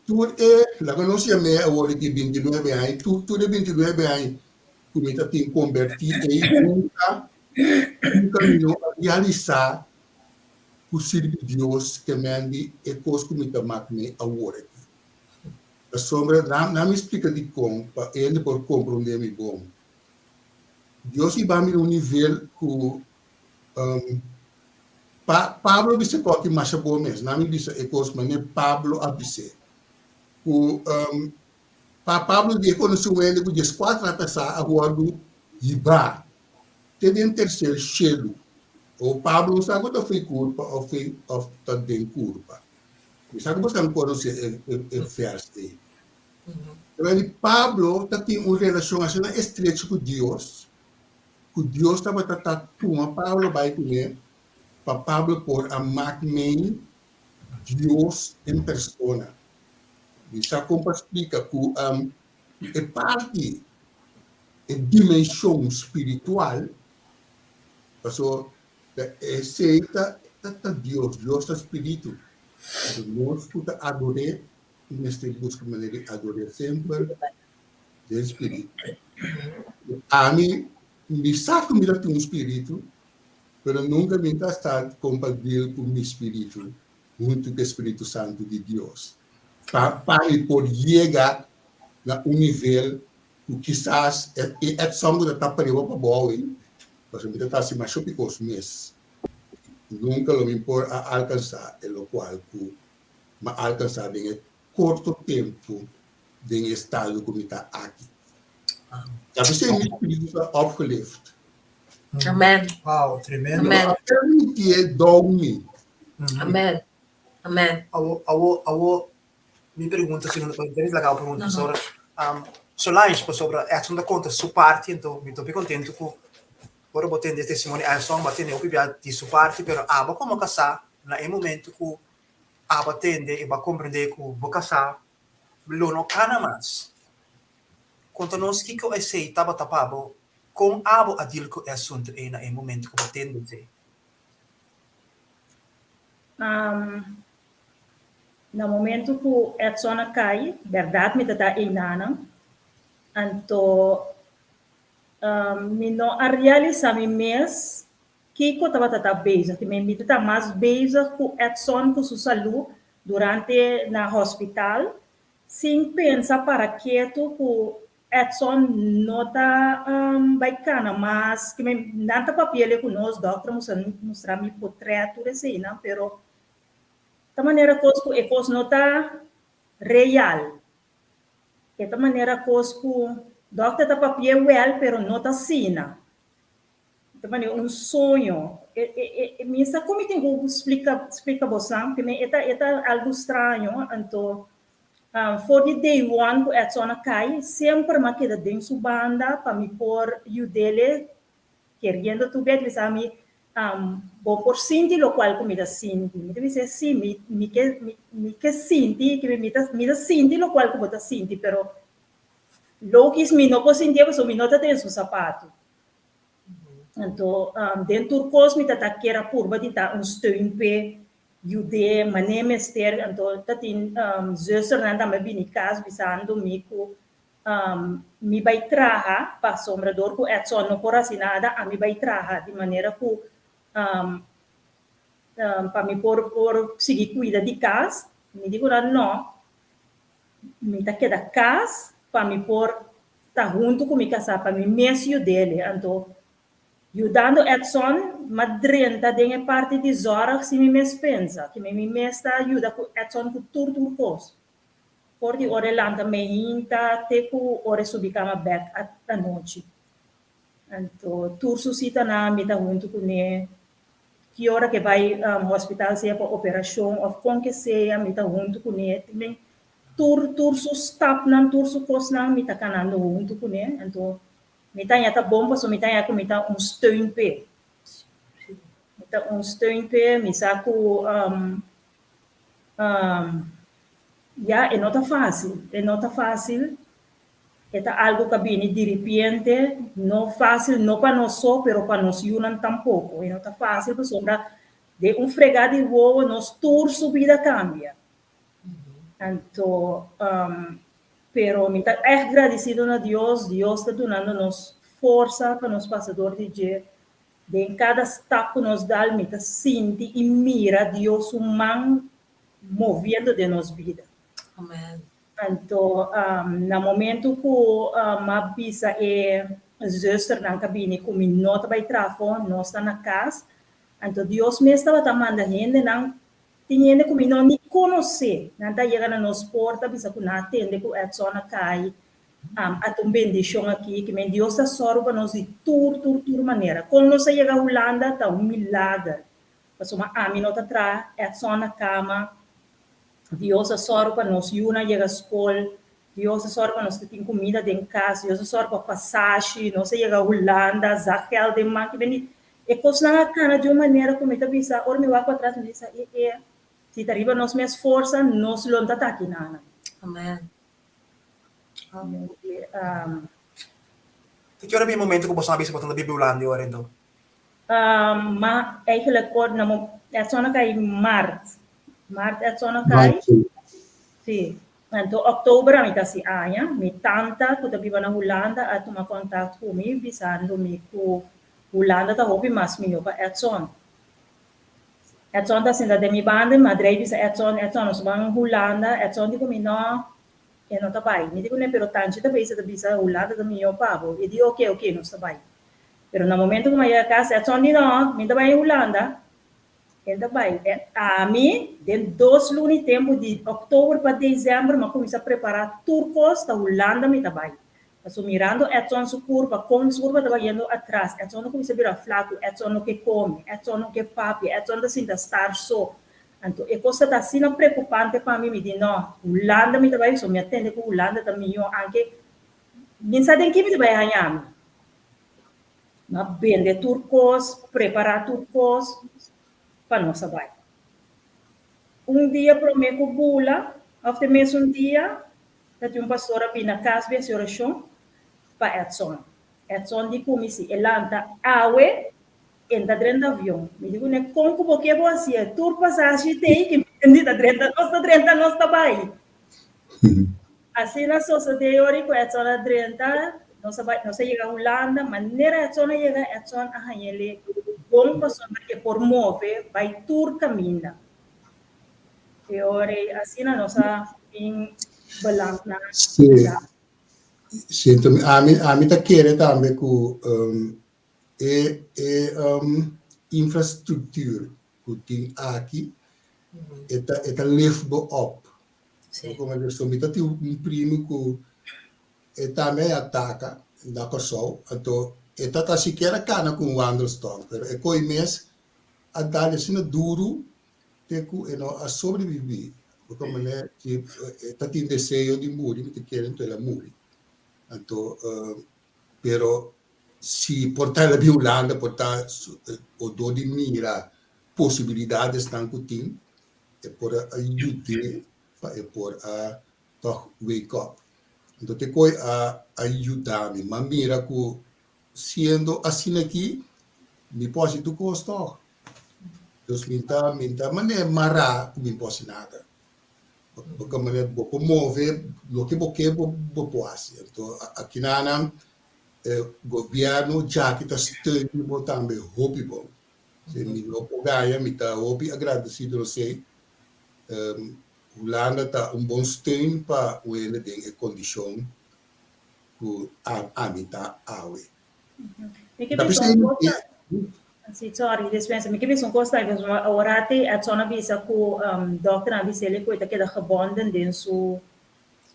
tur e, laga nos yam'é awor di 29 aña, tur e 29 aña ku mi ta tin kombertí ei nunka, nunka mi no a realisá ku sirbi Dios ke men di e kos ku mi ta mak me awor aki. Pasobra nan mi splika dikon pa hende por komprondé mi bon. Dios hiba mi na un nivel ku Pa Pablo a bisa kòki masha bon mes. Nan mi bisa e kos manera Pablo a bis'é. Ku pa Pablo di e konosé un hende ku dieskuater a pasá a wòrdu hibá te den terser shelu. O Pablo no sa ku ta fei kurpa òf fei òf ta den kurpa. Mi sa ku boso a konosé e vèrs ei. Pero di Pablo ta tin un relashon asina estrecho ku Dios ku Dios tabata ta tuma Pablo bai kuné pa Pablo por a mak mei Dios en persona. Mi sa kon pa splika ku e parti, e dimenshon spiritual, paso esei ta ta Dios, Dios ta spiritu. Anto nos ku ta ador'é mester buska manera di ador'é semper den spiritu. Ami, mi sa ku mi ta tin un spiritu, pero nunka mi ta sta kompartil ku mi spiritu huntu ku e Spiritu Santu di Dios. Pa pa mi por yega na un nivel ku kisas e Edson ku ta tapa riba pa bou ei, pasobra mi ta ta hasi masha hopi kos mes. Nunka lo mi por a alkansá e lokual ku mi a alkansá den e korto tempu den e estado ku mi ta aki. Ta p'esei mi spiritu ta opgelift. Amen. Wow, tremendo. Amen. A permitié dou mi. Amen. Amen. Awo, awo, awo, mi pregunta si no ta laga pregunta pasobra um, Solange pasobra Edson ta konta su parti anto mi ta hopi kontentu ku ora bo tende e testimonio Edson bo a tende hopi bia di su parti pero abo komo kasá na e momento ku abo a tende i bo a komprende ku bo kasá lo no kana mas. Konta nos kiko esei tabata pa bo, kon abo a deal ku e asuntu ei na e momento ku bo tende esei? Na momento ku Edson a kai, bèrdat mi ta ta einanan, anto mi no a realisá mi mes Kiko tabata ta bezig? Ti mi ta ta mas bezig ku Edson ku su salú durante na hospital, sin pensa para ketu ku Edson no ta bai kana mas. Ki mi nan ta papiele ku nos, dòkter a mustra mustra mi potrèt tur eseinan, pero ta manera kos ku e kos no ta real. E ta manera kos ku dòkter ta papia wèl, pero no ta asina. Ta manera un soño. E, e, e, mi sa kon mi tin ku splika, splika bosan, ke mi e ta, e ta algu straño, anto um, for di day one ku Edson a kai, semper m'a keda den su banda pa mi por yud'ele, keriendo tur bia, bisa mi, um, bo por sinti lokual ku mi ta sinti. Mi ta bisa, si, mi, mi ke, mi, mi ke sinti, ke mi, mi ta, mi ta sinti lokual ku bo ta sinti, pero lokis mi no por sintié pasobra mi no ta den su sapatu. Anto den tur kos mi ta ta kier a purba di ta un steun p'e yud'é man'é mester. Anto ta tin zusternan tambe a bini kas bisando mi ku mi bai traha pasobra dor ku Edson no por hasi nada ami bai traha di manera ku pa mi por por sigui kuida di kas. Mi di ku nan no, mi ta keda kas pa mi por. ta huntu ku mi kasá pa mi mes yud'é. Anto yudando Edson m'a drenta den e parti di zòrg si mi mes pensa ku mi mes ta yuda ku Edson ku tur tur kos. For di ora e lanta meinta te ku ora e subi kama bèk anochi. Anto tur su sitanan mi ta huntu kuné. Ki ora ke bai hospital sea pa operashon òf kon ke sea mi ta huntu kuné. Tur tur su stapnan, tur su kosnan mi ta kanando huntu kuné. Anto mi ta haña ta bon pasobra mi ta haña ku mi ta un steun p'e. Mi ta un steun p'e, mi sa ku ya e no ta fásil, e no ta fásil. E ta algu ku a bini diripiente, no fásil no pa nos so pero pa nos yunan tampoko. E no ta fásil pasobra den un fregá di wowo nos tur su bida kambia. Anto, pero mi ta ègt gradisido na Dios, Dios ta dunando nos forsa pa nos pasa dor di dje. Den kada stap ku nos dal mi ta sinti i mira Dios su man moviendo den nos bida. Amen. Anto na momento ku m'a bisa e zusternan ku a bini ku mi no ta bai trafo, nos ta na kas, anto Dios mes tabata manda hendenan. Tin hende ku mi no ni konosé, nan ta yega na nos porta bisa ku nan a tende ku Edson a kai, a ta un bendishon aki, ki men Dios ta sòru pa nos di tur, tur, tur manera. Kon nos a yega Hulanda ta un milager, pasobra ami no ta traha, Edson na kama, Dios a sòru pa nos yunan yega skol, Dios a sòru pa nos ta tin kumida den kas, Dios a sòru pa pasashi, nos a yega Hulanda, zak gèld den man, ki bini e kosnan a kana di un manera ku mi ta bisa, ora mi wak atras mi bisa, e e, si ta riba nos mes forsa, nos lo no ta ta aki nan. Amen. Te ki ora bin e momento ku boso a bisa bo ta biba Hulanda e ora enton? Ma eigenlijk ora na mo, Edson a kai mart, mart Edson a kai, si. Anto oktober ami ta hasi aña, mi tanta ku ta biba na Hulanda a tuma kontakt ku mi bisando mi ku Hulanda ta hopi mas mihó pa Edson. Edson ta sinta den mi banda i mi a drei bisa Edson, Edson nos ban Hulanda, Edson di ku mi no, e no ta bai. Mi di kuné pero tanchi ta bisa ta bisa Hulanda ta mihó pa bo. E di oke oke nos ta bai. Pero na momento ku mi a yega kas Edson di no, mi ta bai Hulanda. El ta bai. Ami, den dos luna i tempu, di oktober pa desèmber, mi a kuminsá prepará tur kos, ta Hulanda mi ta bai. Pasobra mirando Edson su kurpa, kon su kurpa tabata yendo atras, Edson a kuminsá bira flaku, Edson no ke kome, Edson no ke papia, Edson ta sinta star so. Anto e kos ta asina preokupante pa mi, mi di no, Hulanda mi ta bai, pasobra mi a tende ku Hulanda ta mihó, anke mi sa den ki mi ta bai haña mi. M'a bende tur kos, prepará tur kos pa nos a bai. Un dia promé ku bula, òf te mesun dia, ta tin un pastor a bini na kas bin hasi orashon pa Edson. Edson di ku mi si e lanta awe, e ta drenta avion. Mi di kuné, kon ku bo ke bo hasié? Tur pasashi t'ei ki mi di ta drenta, nos ta drenta, nos ta bai. Asina sosodé ora ku Edson a drenta, nos a bai, nos a yega Hulanda, manera Edson a yega, Edson a hañ'el bon pasobra e por move bai tur kaminda. E ora ei asina nos a bin beland na Sí, sí, enton ami, ami ta kere tambe ku e e infrastructuur ku tin aki e ta e ta lift bo op. Sí. Como el so mi ta tin un primo ku e tambe a ataka na Kòrsou, anto e ta ta sikiera kana ku un wandelstok, pero e koi mes a dal asina duru te ku e no a sobreviví. Porque manera si e ta tin deseo di muri, mi ta kere anto el a muri. Anto pero si por ta el a bin Hulanda por ta odó di mira posibilidadesnan ku tin, e por a yud'é pa e por a tòg wake up. Anto te koi a a yuda mi. M'a mira ku siendo asina aki mi por hasi tur kos tòg. Dus mi ta mi ta manera mará ku mi por hasi nada. Bo manera bo por move loke bo ke bo bo por hasi. Anto akinanan e gobièrnu djaki ta steun bo tambe hopi bon. Si mi no por gaya mi ta hopi agradecido esey. Hulanda ta un bon steun pa un hende den e condicion ku ami ta awe. Mi ke bisa un kos Si, sorry, dispensa. Mi ke bisa un kos tambe, pasobra awor te Edson a bisa ku dòkter a bis'el ku e ta keda gebonden den su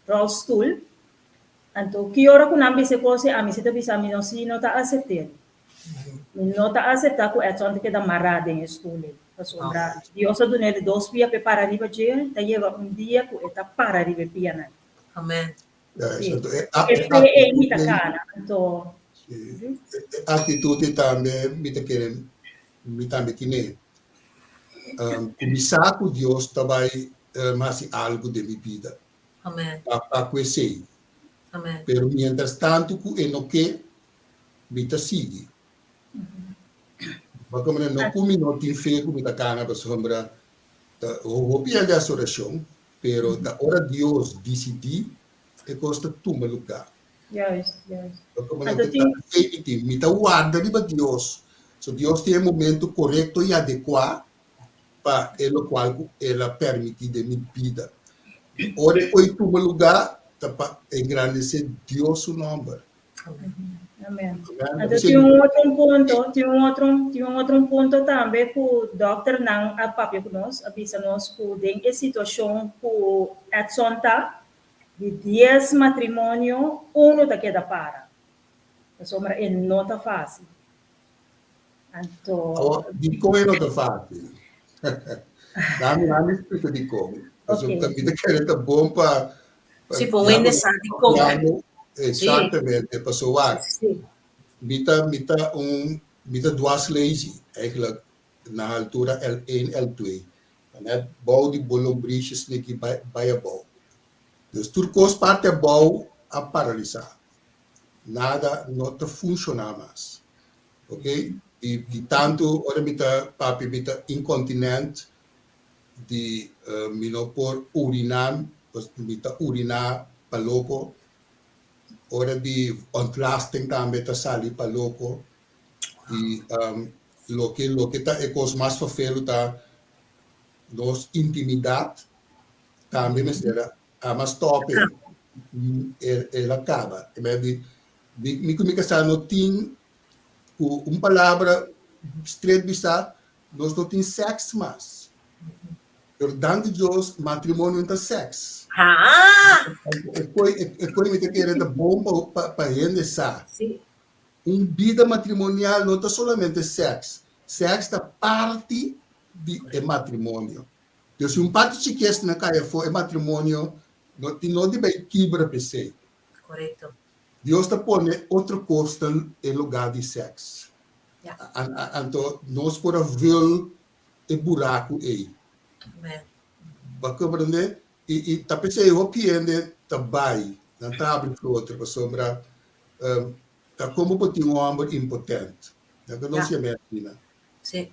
rolstoel. Anto ki ora ku nan bisa e kos ei, ami si ta bisa ami no si no ta asept'el. Mi no ta aseptá ku Edson ta keda mará den e stoel ei. Pasobra Dios a dun'el dos pia pa e para riba dje, ta yega un dia ku e ta para riba e pianan. Amen. Sí. E fe ei mi ta kana, anto. Sí. E actitud ei tambe mi ta kere mi tambe tine. Um, ku mi sa ku Dios ta bai um, hasi algu den mi bida. Amen. Pa, pa ku esei. Amen. Pero mientras tanto ku e no ke, mi ta sigui. Pa como no ku mi no tin fe ku mi ta kana pasobra ta hopi hende hasi orashon, pero ta ora Dios disidí e kos ta tuma lugá. Juist, juist. Pa como no ta fe mi tin, mi ta warda riba Dios. So Dios tin e momento korekto i adekuá pa e lokual ku el a permití den mi bida. Ora e kos tuma lugá ta pa engrandesé Dios su nòmber. Amen. Anto tin un otro un punto, tin un otro, tin un otro un punto tambe ku dokternan a papia ku nos, a bisa nos ku den e situashon ku Edson ta, di dies matrimonio, uno ta keda para. Pasobra e no ta fásil. Anto. Awor, dikon e no ta fásil? Dami, dami splika dikon. Pasobra mi ta kere ta bon pa Si, pa un hende sa dikon. Exactamente, pasobra wak, mi ta mi ta un mi ta dwarslaesie eigenlijk na altura L1, L2. Net bou di bo lombriesjes neki bai bai abou. Dus tur kos parti abou a paralisa. Nada no ta funciona mas. Ok, di di tantu ora mi ta papia mi ta incontinent di mi no por uriná, mi ta uriná pa loko, ora di ontlasting tambe ta sali pa loko, i loke loke ta e kos mas ferfelu ta nos intimidat tambe mester a mas stòp e el a kaba. Mi ku mi kasá no tin ku un palabra stret bisá Nos no tin sèks mas. Pero danki Dios, matrimonio no ta sèks. E koi, e koi mi ta kere ta bon pa, pa, pa hende sa. Un bida matrimonial no ta solamente sèks. Sèks ta parti di e matrimonio. Dus si un parti chikes na kai afó, e matrimonio no tin no di bai kibra p'esei. Korekto. Dios ta pone otro kosnan en lugá di sèks. Anto nos por a vul e buraku ei. Bo a komprendé? I i ta p'esei hopi hende ta bai, nan ta habri floter pasobra ta komo bo tin un hòmber impotent. Nan ta nos yam'é asina.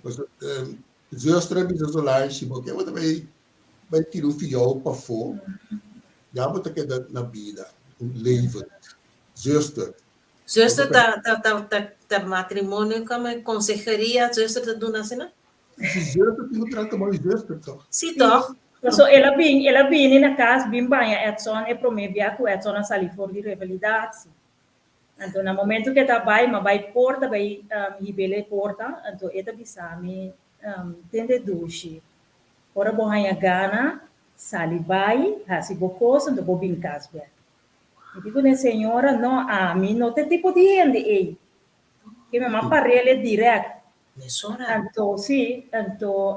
Pasobra zuster a bisa Solange, si bo ke bo ta bai bai tira un fiou pafó, ya bo ta keda na bida, levend. Zuster. Zuster ta ta ta ta ta matrimonio kama conseheria zuster ta duna asina? Si zuster tin ku trata mooi zuster toch? Si toch? Paso el a bin el a bini na kas bin baña Edson e prome bia ku Edson a sali for di revalidatie. Anto na momento ku e ta bai m'a bai porta bai hib'el e porta anto e ta bisa mi tende dushi ora bo haña gana sali bai hasi bo kos anto bo bin kas bek. Mi di ku ne señora, no, ami no ta e tipo di hende ei. Ke mi a par'el dirèkt. Mesora. Anto, sí, anto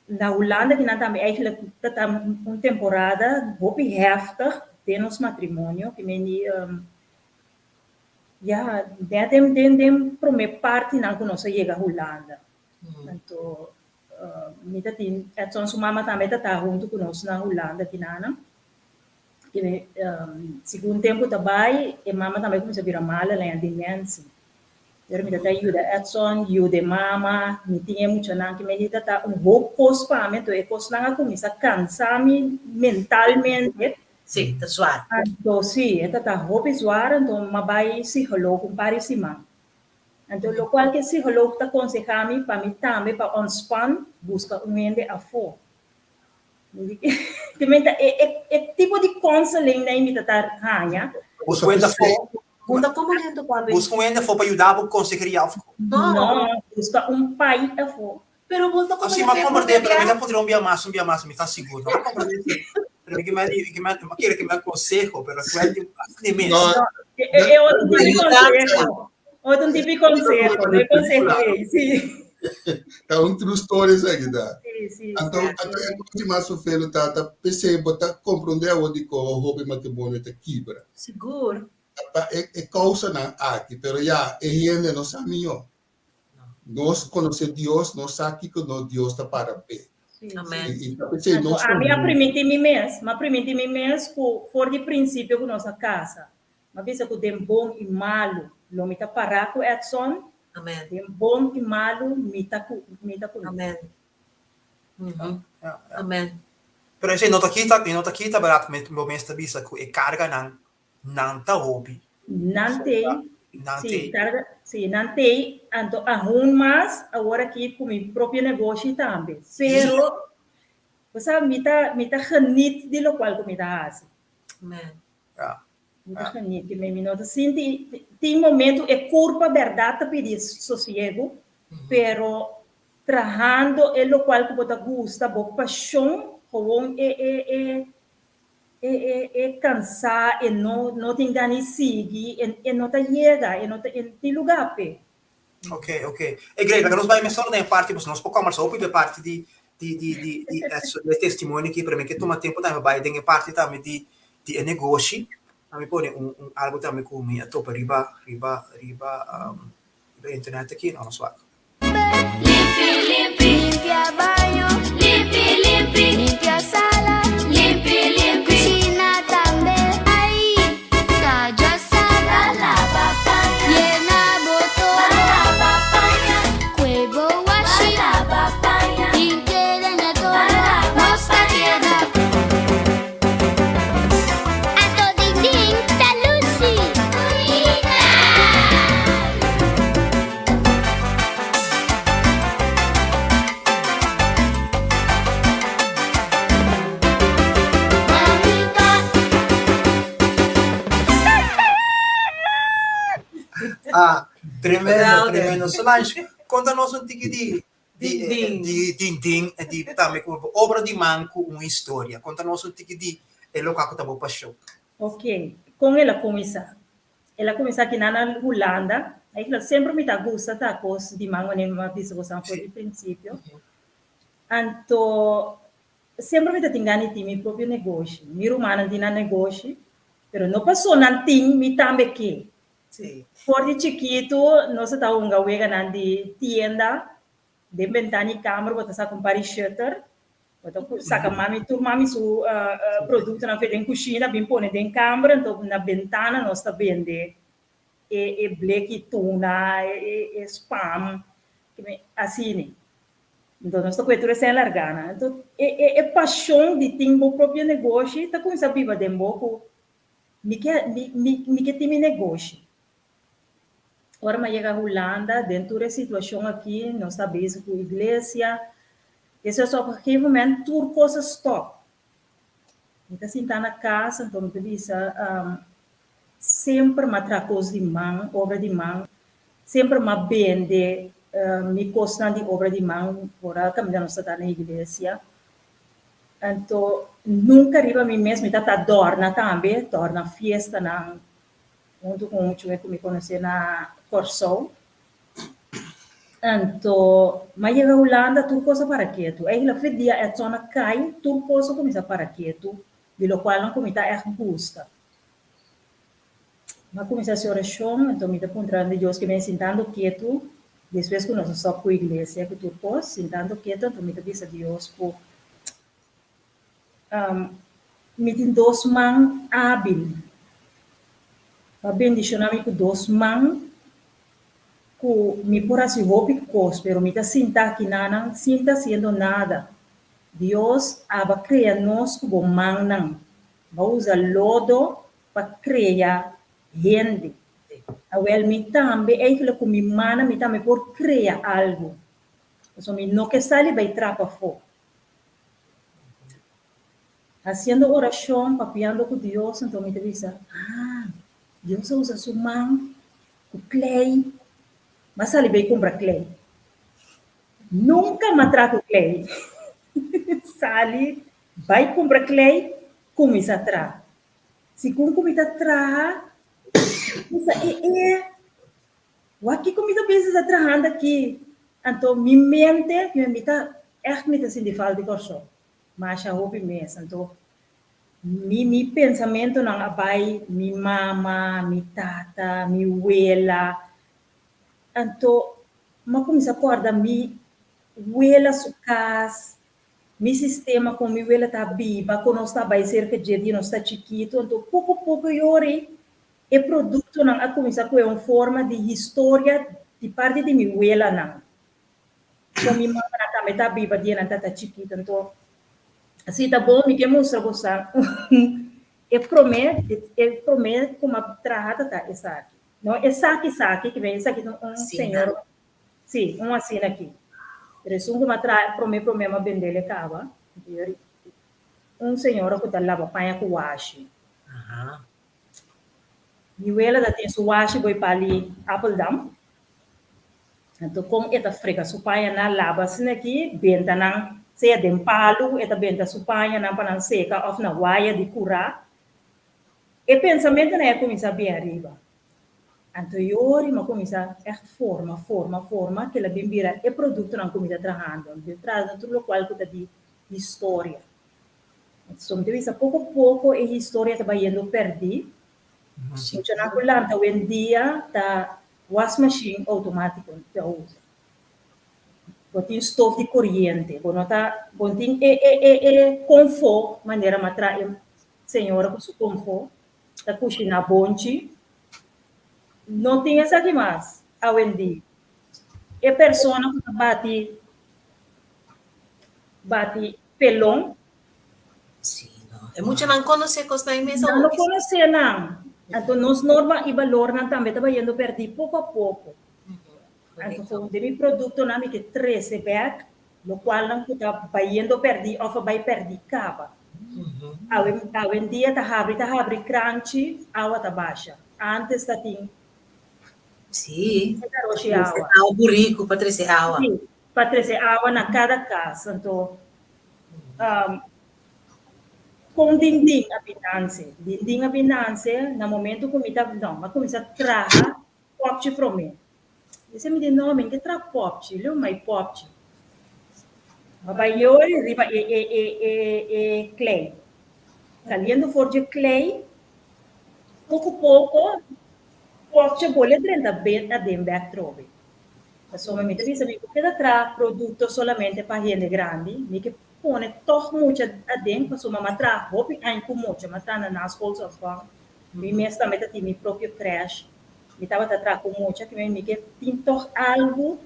na Hulanda kinan tambe eigenlijk ta ta un temporada hopi heftig den nos matrimonio, ke men di, ya, net den den den prome partinan ku nos a yega Hulanda. Anto, mi ta tin, Edson su mama tambe ta ta huntu ku nos na Hulanda kinanan. Segun tempu ta bai, e mama tambe kuminsá bira mal, el a haña demensia. Pero mi ta ta yuda Edson, yuda e mama, mi tin e muchanan ki mi ta ta un hoop kos pa mi, anto e kosnan a kuminsá kansa mi mentalmente. Sí, ta zwar. Anto sí, e ta ta hopi zwar, anto mi a bai psicoloog un par di siman. Anto lokual ku e psicoloog ta konsehá mi pa mi tambe pa ontspan buska un hende afó. Te menta e e e tipo di counseling na mi ta ta haña. Busca un hende afó. Unda como lento, papi? Busca un hende afó pa yuda bo conseheria of. No. No, busca un pai afó. Pero bo ta Si, m'a comprende, pero mi ta puntra un bia mas, un bia mas, mi ta sigur. No comprende, si. Pero mi ke mi ke mi mi kere ke mi conseho, pero ke mi di mes. No, E, e, e otro tipo di conseho. Otro tipo di conseho, no e conseho ei, si. Ta un true story esaki ta. Si, si, Anto, si. anto e kos di mas sofrendo ta, ta p'esei bo ta komprondé awor dikon hopi matrimonio ta kibra. Sigur. Ta pa e, e kousanan aki, pero ya, e hende no sa mihó. Nos konosé Dios, nos sa kiko no Dios ta para p'e. Amen. I, i ta p'esei Anto nos ami a primintí mi mes, m'a primintí mi mes ku for di prinsipio ku nos a kasa, m'a bisa ku den bon i malu lo mi ta pará ku Edson, Amen. den bon i malu mi ta ku mi ta ku mi. Amen. Ja, ja. Amen. Pero esei no ta kita, no ta kita bèrdat, bo mes ta bisa ku e karganan Nan ta hopi. Nan tei, Nan sí, tei. carga, sí, nan tei, anto aun mas awor aki cu mi propio negoshi tambe. Pero, bo sa, mi ta, mi ta geniet di locual cu mi ta haci. Amen. Ja. Mi ta geniet, mi, mi no ta sinti, tin momento e curpa berdad ta pidi sosiego, pero trahando e locual cu bo ta gusta, bo pasion, gewoon e, e, e, E e e cansá, e no no tin gana di sigui, e e no ta yega, e no ta e no tin lugá p'e. Ok, ok. E great, laga nos bai mesora den e parti, pasobra nos por kòmbersá hopi di e parti di di di di di e testimonio aki, pero mi ke tuma tempu tambe pa bai den e parti tambe di di e negoshi. A mi pone un un algu tambe ku mi a topa riba riba riba riba internet aki, no nos wak. Limpi, limpi, limpia baño. Limpi, limpi, limpia sala. Limpi, limpi, kushina tambe. Ai, ta djosa. Ta laba paña. Yena bo toro. Ta laba paña. Kue bo washi. Ta laba paña. Tin keda na toro. Ta laba Nos ta keda. Anto ding ding ta lusi. Bunita! Ah, tremendo, Geweldig. tremendo. Solange, konta nos un tiki di di Ding ding. di ding ding en di tambe ku obra di man ku un historia. Konta nos un tiki di e loke ku ta bo pashon. Ok, kon el a kuminsá? El a kuminsá kinan na Hulanda. Eigenlijk semper mi ta gusta ta kos di man wanneer mi a bisa bosan for di prinsipio. Anto semper mi ta tin gana di tin mi propio negoshi. Mi rumannan tin nan negoshi, pero no paso nan tin, mi tambe ke. For di chikitu nos a ta hunga weganan di tienda, den bentana di kamer bo ta saka un par di shutter, Bo ta saka mami tur mami su produktonan fe den kushina bin pone den kamber anto na bentana nos ta bende e e bleki tuna e e spam asina. Anto nos ta kue tur esei largana. Anto e e e pashon di tin bo propio negoshi ta kuminsá biba den bo ku mi ke mi mi ke tin mi negoshi. Ora mi a yega Hulanda, den tur e situacion aki, nos ta bezig cu iglesia. Despues op een gegeven moment tur cos a stop. Mi ta sinta na cas, anto mi ta bisa, semper mi a traha cos di man, obra di man. Semper mi a bende mi cosnan di obra di man, ora caminda nos ta ta na iglesia. Anto nunca riba mi mes mi ta ta dorna tambe, dorna fiestanan. Huntu ku un chue ku mi konosé na Kòrsou. Anto, m'a yega Hulanda tur kos a para ketu. Eigenlijk fe dia Edson a kai, tur kos a kuminsá para ketu, di lokualnan ku mi ta ègt gusta. M'a kuminsá hasi orashon, anto mi ta puntra di Dios ke mi a sintando ketu, despues ku nos a stòp ku iglesia ku tur kos, sintando ketu, anto mi ta bisa Dios ku Mi tin dos man ábil. Bo a bendishoná mi ku dos man ku mi por hasi hopi kos, pero mi ta sinta aki nanan sin ta hasiendo nada. Dios aba krea nos ku bo mannan. Bo a usa lodo pa krea hende. Awel, mi tambe, eigentlik ku mi mannan mi tambe por krea algu. Pasobra mi no ke sali bai trapa afó. Haciendo oracion, papiando cu Dios, anto mi ta bisa, ah! Dios a usa su man ku klei. M'a sali bai kumpra klei. Nunka m'a traha ku klei. Sali bai kumpra klei, kuminsá traha. Segun ku mi ta traha, mi sa e e, wak kiko mi ta bisa ta trahando aki? Anto mi mente, mi ta ègt mi ta sinti falta di Kòrsou. Masha hopi mes. Anto mi mi pensamentonan a bai mi mama, mi tata, mi wela. Anto m'a kuminsá kòrda mi wela su kas, mi sistema kon mi wela ta biba, kon nos ta bai serka dje di nos ta chikitu. Anto poko poko yori e produktonan a kuminsá kue un forma di historia di parti di mi welanan. Kon mi mamanan tambe ta biba dia nan ta chikitu. Anto si ta bon mi ke mustra bosa e promé e promé ku m'a traha ta ta esaki. No esaki esaki ke men esaki ta un señor si un asina aki. Pero esun ku m'a traha promé promé m'a bendel e kaba. Un señora ku ta laba paña ku washi. Mi wela ta tin su washi boi pali Appeldam. Anto kon e ta frega su pañanan laba asina aki, benta nan sea den palu e ta benta su pañanan pa nan seka òf na waya di kurá. E pensamentunan a kuminsá bin ariba. Anto yori mi a kuminsá ègt forma, forma, forma kila bin bira e produktonan ku mi ta trahando. Mi ta traha tur lokual ku ta di historia. So mi ta bisa poko poko e historia ta bayendo pèrdí. Muchanan ku lanta awendia ta wasmachine outomátiko ta usa. Bo tin stof di koriente, bo no ta, bo no tin e e e e konfò manera m'a traha e señora ku su konfò ta kushiná bonchi. No tin esaki mas awendia. E persona ku ta bati bati pelon. Sí, no. E muchanan konosé kosnan ei mes Nan no konosé nan. Anto nos norma i balornan tambe ta bayendo pèrdí poko a poko. Anto kon den mi produktonan mi ke trese bèk lokualnan ku ta bayendo pèrdí òf a bai pèrdí kaba. Awe awendia ta habri ta habri kranchi, awa ta basha. Ántes ta tin Sí. Awa. Awa buriku pa trese awa. Sí, pa trese awa na kada kas. Anto kon dindin a bin nanse? Dindin a bin nanse na momento ku mi ta, no, mi a kuminsá traha pòpchi promé. Esei mi di, no, mi no ke traha pòpchi, leu mai pòpchi. Mi a bai yori riba e e e e e klei. Saliendo for dje klei, poko poko pòpchi a bole drenta aden bèk trobe. Pasobra mi ta bisa mi por keda traha produkto solamente pa hende grandi, mi ke pone tòg mucha aden pasobra mi a traha hopi aña ku mucha, mi a traha na naschoolsopvang, mi mes tambe ta tin mi propio crèche, mi tabata traha ku mucha, kimen mi ke tin tòg algu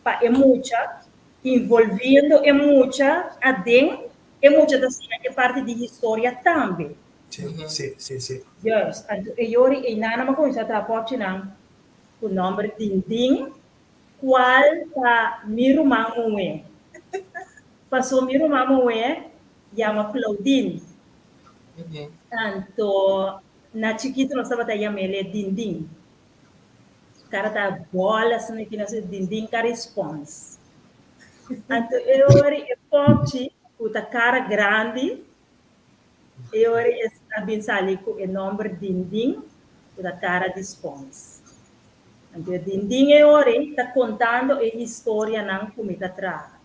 pa e mucha, involviendo e mucha aden, e mucha ta siña e parti di historia tambe. Sí, sí, sí, sí. Juist, anto e yori einan a kuminsá traha pòpchinan ku nòmber Dindin, kual ta mi ruman muhé. Pasó mi ruman muhé yama Claudine. Anto na chikitu nos tabata yam'é Dindin. Su kara ta bòl asina ki nos Dindin ka respons. Anto e ora e pòpchi ku ta kara grandi, E ora es a bin sali ku e nòmber Dindin, ku ta kara di spons. Anto e Dindin e ora ei ta kontando e historianan ku mi ta traha.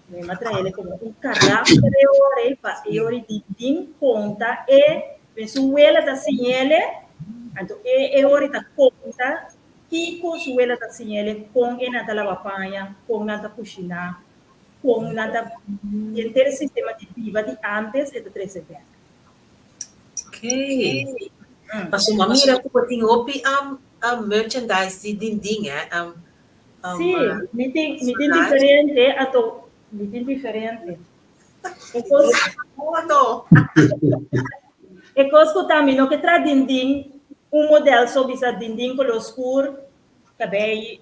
Mi a traha el komo un karakter e ora ei pa e ora ei Dindin konta e men su wela ta siñ'ele, anto e e ora ei ta konta kiko su wela ta siñ'ele, kon e nan ta laba paña, kon nan ta kushiná, Kon nan ta henter e sistema di biba di antes e ta trese bek. Ok. Pasobra mi mira ku bo tin hopi merchandise di dindin eh. Sí, mi tin mi tin diferente anto mi tin diferente. E kos E kos ku ta mi no ke traha dindin un model so bisa dindin kolor skur Kabei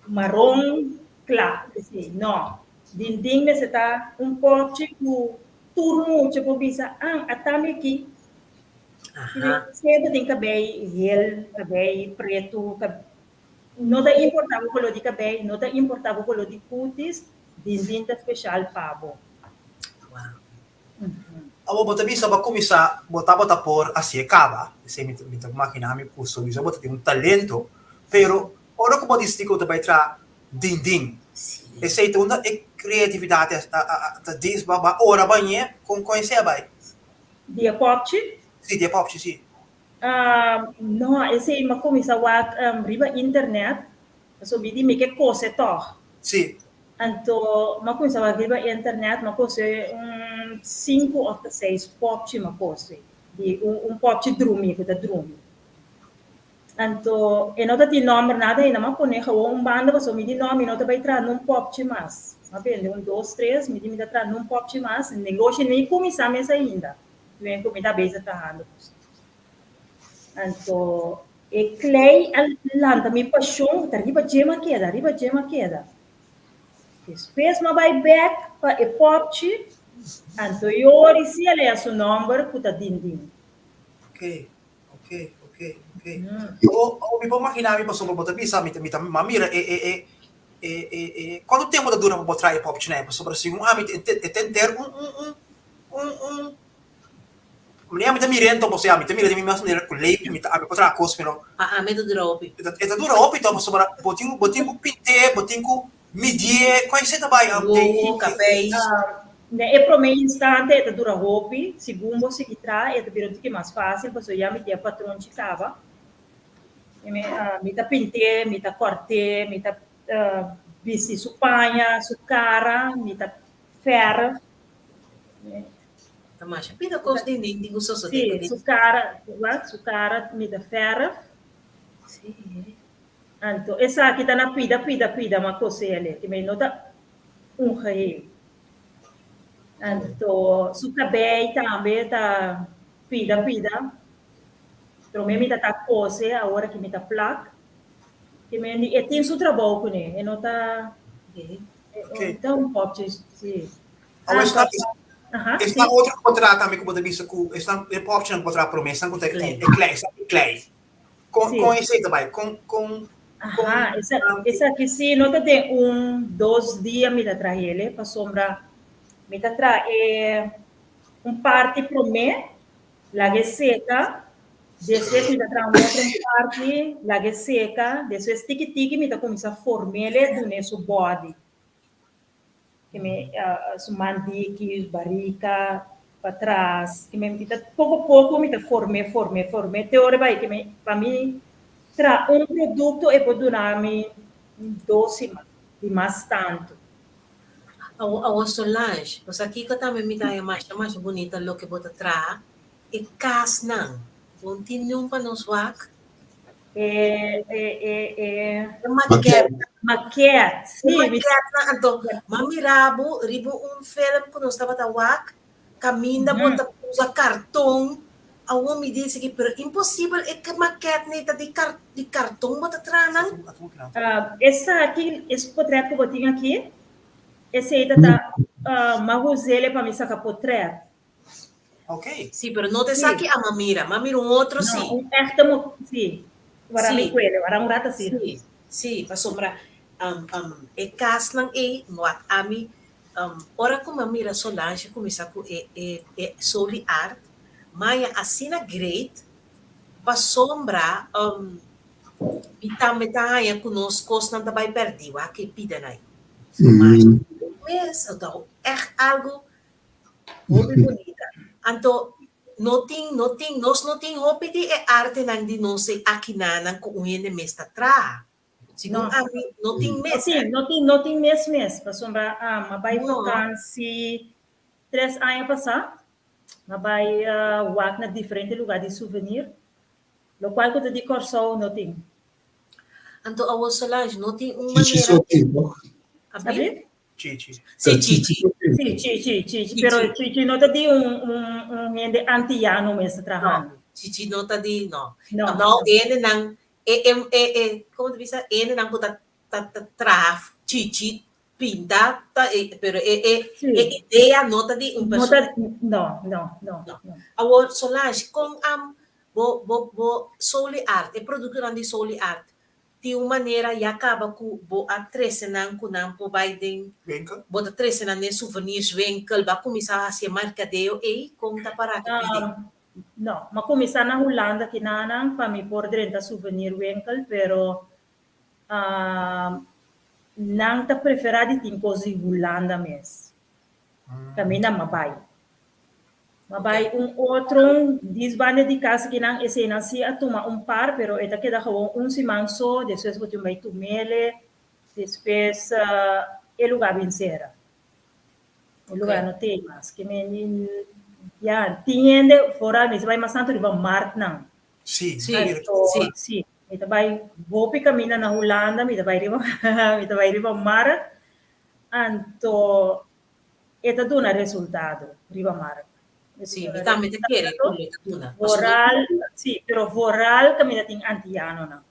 maron kla, esei no. Dindin mester ta un pòpchi ku tur mucha por bisa, an, a ta mi aki. Sea bo tin kabei hel, kabei pretu, no ta importá bo koló di kabei, no ta importá bo koló di kutis, dindin ta speshal pa bo. Awor bo ta bisa bo a kuminsá, bo tabata por hasié kaba, esei mi mi ta imaginá mi ku souiso bo ta tin un talento, pero ora ku bo disidí ku bo ta bai traha dindin, esei ta unda e kreatividat a ta dis bo a ora bañ'é, kon kon esei a bai? Di e popchi? Sí, di e popchi, sí. No, esei mi a kuminsá wak riba internet, pasobra mi di mi ke kose tòg. Sí. Anto m'a kuminsá wak riba internet, m'a kose un sinku òf ta seis pòpchi m'a kose, di un un pòpchi drumi ku ta drumi. Anto e no ta tin nòmber nada ainda, m'a pone gewoon un banda pasobra mi di nò mi no ta bai traha nun pòpchi mas. M'a bende un dos tres, mi di mi ta traha nun pòpchi mas, negoshi ni kuminsá mes ainda, mi ku mi ta bezig trahando ku. Anto e klei a lanta mi pashon, ta riba dje m'a keda, riba dje m'a keda. Despues m'a bai bek pa e popchi, anto yori si a lea su nomber ku ta Dindin. Ok, ok, ok, ok. Awor, awor mi por magina mi pasobra bo ta bisa mi ta mi ta m'a mira e e e e e e kuantu tempu ta dura pa bo traha e popchinan ei? Pasobra segun ami e ta henter un un un un un Manera mi ta mira enton, osea mi ta mira di mi mes manera ku lei mi ta ami por traha kos pero. Pa ami ta dura hopi. E ta dura hopi to pasobra bo tin bo tin ku pint'é, bo tin ku midié, kon esei ta bai Wowo, kabei. Na e promé instante e ta dura hopi, segun bo sigui traha e ta bira un tiki mas fásil pasobra ya mi tin e patronchi kaba. Mi ta pint'é, mi ta kòrt'é, mi ta bisti su paña, su kara, mi ta fèrf. Ta masha pida kos di nin tin ku sosodé ku Sí, su kara, wat? Su kara mi ta fèrf. Sí. Anto esaki ta na pida, pida, pida ma kosé ale, ki mi no ta un geheel. Anto su kabei tambe ta pida, pida. Promé mi ta ta kose, awor aki mi ta plak. Ki mi e tin su trabou kuné, e no ta, e ta un popchi, sí. Awor esnan, esnan otro ku bo traha tambe ku bo ta bisa ku esnan e popchinan ku bo traha promé, esnan ku ta e klei, esnan di klei. Kon kon esei ta bai? Kon kon kon Aha, esa esaki sí no ta den un dos dia mi ta trahele pasobra mi ta traha e un parti promé laga e seka despues mi ta traha un otro parti laga e seka despues tiki tiki mi ta kuminsá formele dun'é su body. Ke mi su man diki, su barika patras, ke mi ta poko poko mi ta form'é, form'é, form'é te ora bai ke mi pa mi traha un produkto e por duna mi dos siman di mas tantu. Awo awo Solange, bo sa kiko tambe mi ta haña masha masha bunita loke bo ta traha? E kasnan. Bo no tin niun pa nos wak? E, e, e, e. E maquette. Maquette, sí. E maquette nan, anto, m'a mira bo riba un film ku nos tabata wak, kaminda bo ta usa karton, awor mi di esaki, pero imposibel e maquette nei ta di kar, di karton bo ta traha nan? Esaki, es potret ku bo tin aki, esei ta ta, m'a us'el pa mi saka potret. Ok. Sí, pero no ta esaki a m'a mira. M'a mira un otro sí. No, un echte mo, sí. Wara mi kuele, wara un rato asina. Sí, sí, pasobra um, um, e kasnan ei, wak ami, um, ora ku m'a mira Solange kuminsá ku e, e, e Soli Art, m'a asina great, pasobra um, mi tambe ta haña ku nos kosnan ta bai pèrdí, wak e pidanan ei. Masha mes, ta ègt algu Hopi bunita. Anto no tin, no tin, nos no tin hopi di e artenan di nos e akinanan ku un hende mes ta traha. Segun ami, no tin mes. No tin, no tin, no tin mes mes. Pasobra a bai vakansi tres aña pasá, a bai wak na diferente lugá di souvenir, lokual ku ta di Kòrsou no tin. Anto awor Solange, no tin un Chichi manera. so tin, no? Abri? Chichi. Sí, Chichi. Sí, Chichi, Chichi. Pero Chichi no ta di un, un, un hende antillano mes ta trahando. No, Chichi no ta di, no. No. No, hendenan, e, e, e, e, como ta bisa, hendenan cu ta, ta, ta traha Chichi, pinta, ta, e, pero e, e, Sí. e idea no ta di un No persona. ta, no, no, no, No. no. Awor, Solange, con am. Bo bo bo Soli Art, e produktonan di Soli Art, tin un manera ya kaba ku bo a trese nan ku nan por bai den Winkel? Bo ta trese nan den souvenirswinkel, bo a kuminsá hasi e merkadeo ei? Kon ta pará ku pidi? No, m'a kuminsá na Hulanda kinanan pa mi por drenta souvenirwinkel, pero nan ta preferá di tin kos di Hulanda mes. Kaminda m'a bai. M'a bai un otro dis banda di kas kinan, eseinan si a tuma un par, pero e ta keda gewoon un siman so, despues bo tin bai tumele, despues e lugá bin sera. E lugá no tei mas. Ke men ya, tin hende foral mi ta bai mas tantu riba marktnan. Sí, Sí, Anto, sí. sí, mi ta bai hopi kaminda na Hulanda, mi ta bai riba mi ta bai riba markt, anto e ta duna resultado riba markt. E ta Sí, mi duna tambe ta kere resultado. ku lo ta duna. Pasobra Foral, sí, pero foral kaminda tin antianonan.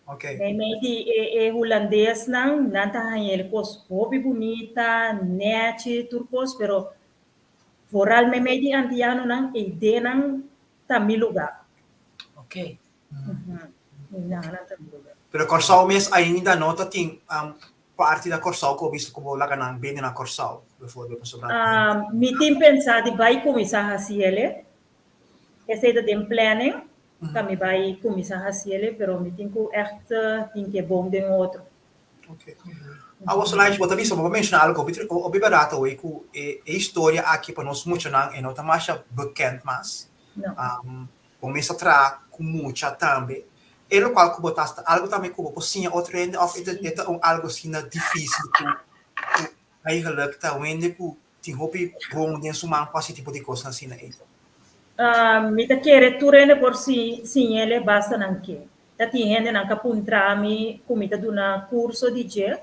Ok. Meimei di e e hulandesnan, nan ta haña el kos hopi bunita, nèchi, tur kos, pero foral meimei di antianonan, e ideanan ta mi lugá. Ok. Nan ta mi lugá. Pero Kòrsou mes ainda no ta tin parti na Kòrsou ku bo bisa ku bo laga nan bini na Kòrsou, bijvoorbeeld, pasobra. Mi tin pensá di bai kuminsá hasi ele. Esei ta den planning, pa mi bai kuminsá hasiele, pero mi tin ku ègt hinke bon den otro. Ok. Awor Solange, bo ta bisa, bo a menshoná algu hopi hopi bèrdat awe ku e e historia aki pa nos muchanan e no ta masha bekend mas. No. Bo mes ta traha ku mucha tambe. E lokual ku bo ta hasi ta algu tambe ku bo por siña otro hende òf e ta e ta un algu asina difísil ku ku eigenlijk ta wende ku Tin hopi bon den su man pa hasi tipo di kosnan asina ei. Mi ta kere tur hende por siñ'ele basta nan ke. Ta tin hendenan ka puntra mi ku mi ta duna kurso di dje.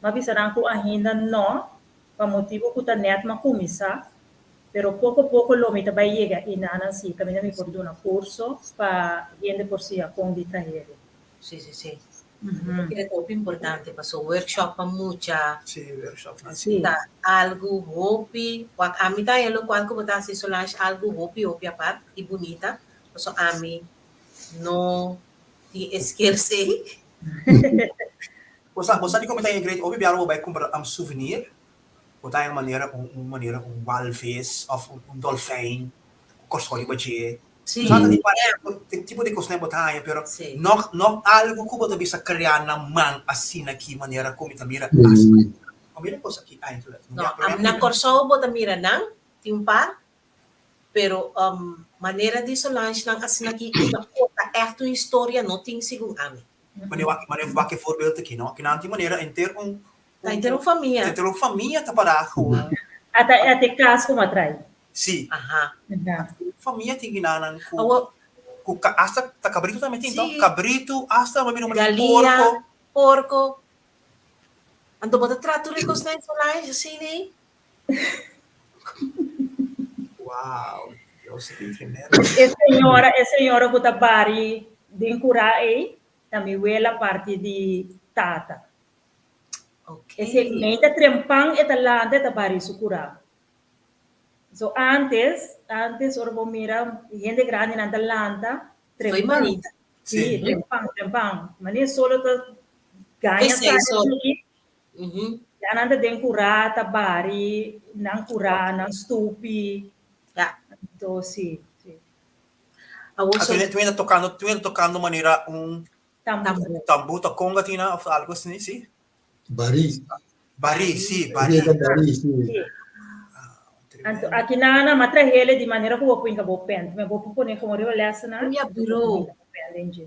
M'a bisa nan ku ainda no, pa motibu ku ta nèt m'a kuminsá. Pero poko poko lo mi ta bai yega enanan si kaminda mi por duna kurso pa hende por siña kon di trah'ele. Sí, sí, sí. Mi ta kere ta hopi importante paso workshop pa mucha. Sí, workshop nan. Sí. Ta algu hopi, wak ami ta haña lokual ku bo ta hasi Solange algu hopi hopi apart i bunita, paso ami no tin e skills ei. Bo sa, bo sa dikon mi ta haña great hopi biaha bo bai kumpra un souvenir, bo ta haña manera un un manera un walvis òf un dolfijn ku kòrsou riba dje. Sí. Sa ta di parti tipo di kosnan bo ta haña, pero Sí. no no algu ku bo ta bisa krea na man asina ki manera ku mi ta mira asina. Bo mira kos aki eindelijk. No, na Kòrsou bo ta mira nan, tin un par, pero manera di Solange nan asina ki ku ta konta ègt un historia no tin segun ami. Mane wak mane wak e voorbeeld aki no, kinan tin manera henter un Ta henter un famia. Henter un famia ta pará gewoon. Ata ata e kas ku bo a trai. Sí. Aha. Famia tin ginanan ku Awo. ku hasta ta kabritu tambe tin to? Sí. Kabritu hasta bo mira un Galia, porko. porko. Anto bo ta trata tur e kosnan Solange asina ei? Wow, Dios ta tin tremendo. E señora, e señora ku ta bari den kurá ei ta mi wela parti di tata. Okay. Esei mei ta trempan e ta lanta e ta bari su kurá. So antes, antes ora bo mira hende grandinan ta lanta Foi trempan. manita. Sí, Sí. trempan, trempan. Mane solo ta gaña Pesei sali solo. aki. Mhm. Ya nan ta den kurá, ta bari nan kurá, nan stupi. Ja. Anto sí, sí. Awor Ah, so tu tu tocando, tu tocando manera un Tambú. tambú. tambú, ta conga tina of algo así, sí? Barí. Barí, sí, barí. Barí, barí, sí. Sí. Anto aki nan nan a trahele di manera ku bo por hinka bo pen. Bo por pone komo riba lèsenan. Mia bureau. Bo pen den dje.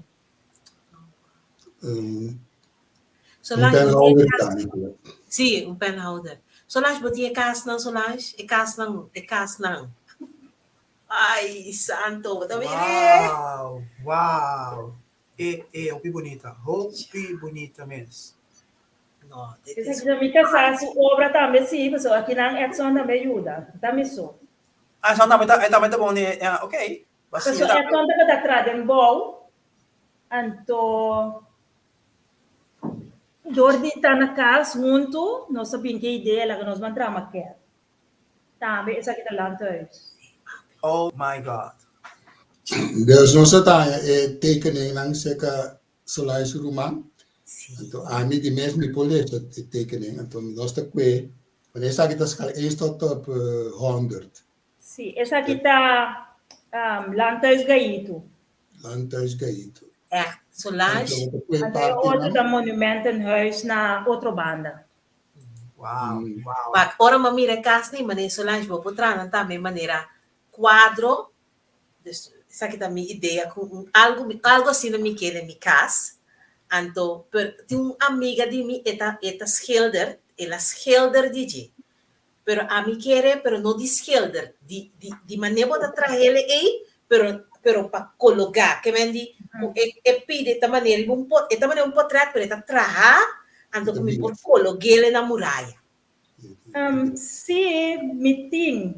Un Solange, bo tin penhouder e kas. tambe. Sí, un penhouder. Solange, bo tin e kasnan, Solange? E kasnan, e kasnan. Ai, santo, bo ta mira. Wow, wow. E e hopi bunita, hopi bunita mes. No, dit is. Esaki ta mi kasá su obra tambe sí, pasobra akinan Edson tambe yuda, ta mi so. Ah, Edson tambe ta, e tambe ta bon den, ah, ok. Pasobra Edson tabata traha den bou, anto dor di ta na kas huntu, nos a bin ku e idea laga nos ban traha maket. Tambe esaki ta landhuis. Oh my God. Dus nos a taña e tekeningnan serka Solange su ruman. Anto ami di mes mi por lesa e tekening. Anto nos ta kue, wanneer esaki ta skal eens tot op 100. Sí, esaki ta Landhuis Gaitu. Landhuis Gaitu. Echt, Solange. Anto e otro ta Monumentenhuis na otro banda. Wow, wow. Wak, ora mi a mira e kas ni, manera Solange, bo por traha nan tambe manera kuadro. Dus esaki ta mi idea ku un algu algu asina mi ke den mi kas. Anto pero tin un amiga di mi e ta e ta schilder, el a schilder di dje. Pero ami kere pero no di schilder, di di di manera bo ta trahele ei pero pero pa kologa. Ke men di ku e e pidi ta manera riba un e ta manera un potret pero e ta traha anto ku mi por kolog'ele na muraya. Sí, mi tin.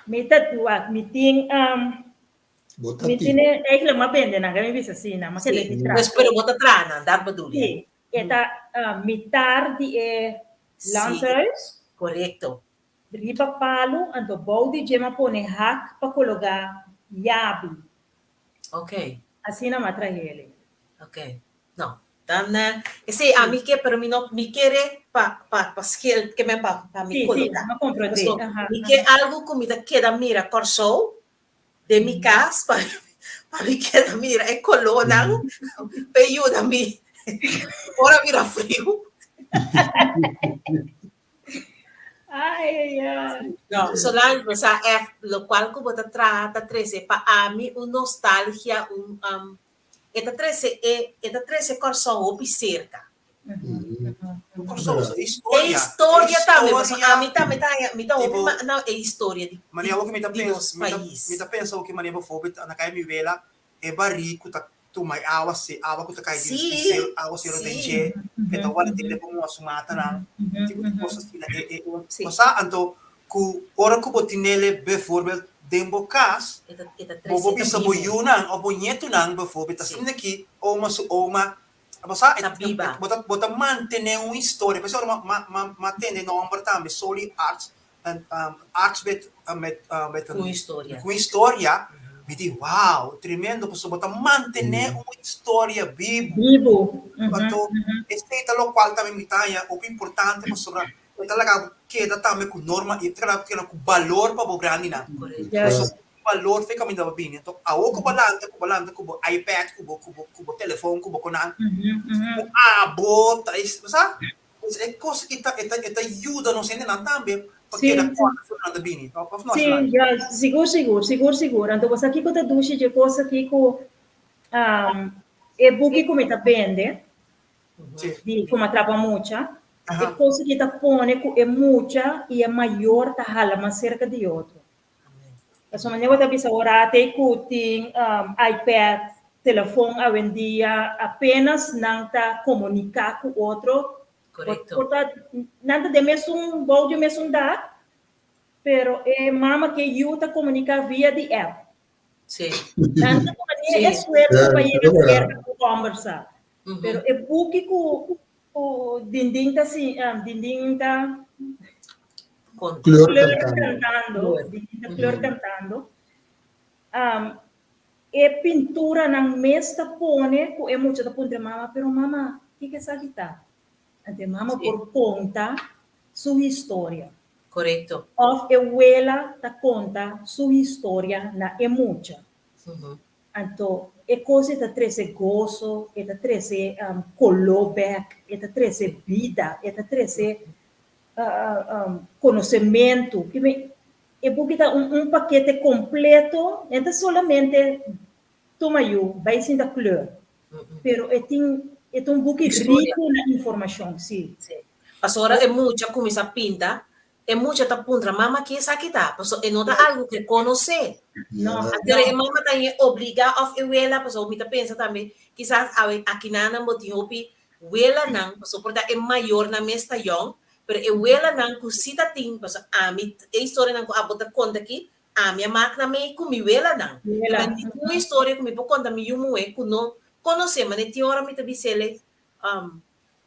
Mi ta wak, mi tin Bo ta mi tin. tin eigenlijk m'a bende nan, mi bisa asina, m'a keda Sí, di traha. pues pero bo ta traha nan, dat bedoel je. Sí, e ta mitar di e Sí, landhuis. korekto. Riba palu, anto bou di dje m'a pone hak pa kologá yabi. Ok. Asina m'a trahele. Ok. No, dan esei ami ke pero mi no mi kere pa pa pa schil ke men pa pa mi Sí, sí, koloká. m'a komprondé. Paso Aha, mi ke aha. algu ku mi ta keda mira Kòrsou den mi kas pa pa mi keda mira e kolónan pa e yuda mi ora bira friu. Ai, ai, ai. No, Solange, bo sa ègt lokual ku bo ta traha ta trese pa ami un nostalgia, un um, E ta trese e e ta trese Kòrsou hopi serka. Kòrsou su E historia. historia tambe, pasobra Historia. ami tambe ta haña, mi ta hopi Tipo, ma na e historia di Manera di ku mi ta di pensa, nos mi ta pais. mi ta pensa ku manera bijvoorbeeld na kai mi wela e barí ku ta tuma e awa se awa ku ta kai di di Sí, sero awa sero den sí. dje ke ta wòrdu dele pa moa su matanan tipo di kos asina e e Sí. bo sa anto ku ora ku bo tinele bijvoorbeeld den bo kas E ta e ta Bo trese por ta bisa bo bibu. yunan of bo ñetunan bijvoorbeeld Sí. asina ki oma su oma, bo sa, Ta biba. bo ta bo ta mantené un historia. P'esei ora ma ma ma tende nòmber tambe Soli Arts, Arts met met met Ku un historia. ku un historia, mi di wow, tremendo pasobra bo ta mantené un historia bibu. Bibu. Anto esei ta lokual tambe mi ta haña hopi importante pasobra E ta laga bo keda tambe ku norma i e ta laga bo keda ku balor pa bo grandinan. Yes. Pasobra ku balor fe kaminda bo bini. Anto awo ku bo lanta, ku bo lanta ku bo iPad, ku bo ku bo ku bo telefon, ku bo konan, ku abo ta e sa? Pues e kos aki ta e ta e ta yuda nos hendenan tambe pa Sí, keda sí. kòrda for nan ta bini. Òf no, Sí, Solange? ya, sigur, sigur, sigur, sigur. Anto bo sa kiko ta dushi dje kos aki ku e buki ku mi ta bende, di Kuma Trapa Mucha, e cosa ki ta pone ku e mucha i e mayor ta hala mas serka di otro. Pasobra manera bo ta bisa ora te ku tin iPad, telefon awendia, apenas nan ta komuniká ku otro, por ta nan ta den mesun bou di mesun dak, pero e mama ku e yu ta komuniká via di app. Sí. Nan ta tuma ni e esfuerso pa yega serka ku kòmbersá. Pero e buki ku ku Dindin ta si Dindin ta Kleur kleur kantando. kantando, Dindin ta kleur kantando. E pinturanan mes ta pone ku e mucha ta puntra mama, pero mama, kiko esaki ta? Anto e mama por konta su historia. Korekto. Òf e wela ta konta su historia na e mucha. Anto e kos ei ta trese goso, e ta trese koló bèk, e ta trese bida, e ta trese konosementu. E buki ta un pakete kompleto, no ta solamente tuma yu, bai sinta kleur, pero e tin e ta un buki riku na informashon, si. Si. Pasobra e mucha kuminsá pinta, e mucha ta puntra, Mama, ki esaki ta? Pasobra e no ta algu ku e konosé. No. Anto e mama ta hende obligá òf e wela, pasobra mi ta pensa tambe, kisas awe akinanan bo tin hopi welanan, pasobra por ta e mayornan mes ta yòn, pero e welanan ku si ta tin, pasobra ami, e historianan ku abo ta konta aki, Ami a mak na mei ku mi welanan. Wela. Mi tin un historia ku mi por konta mi yu muhé ku no konosé, ma ne tin ora mi ta bis'el,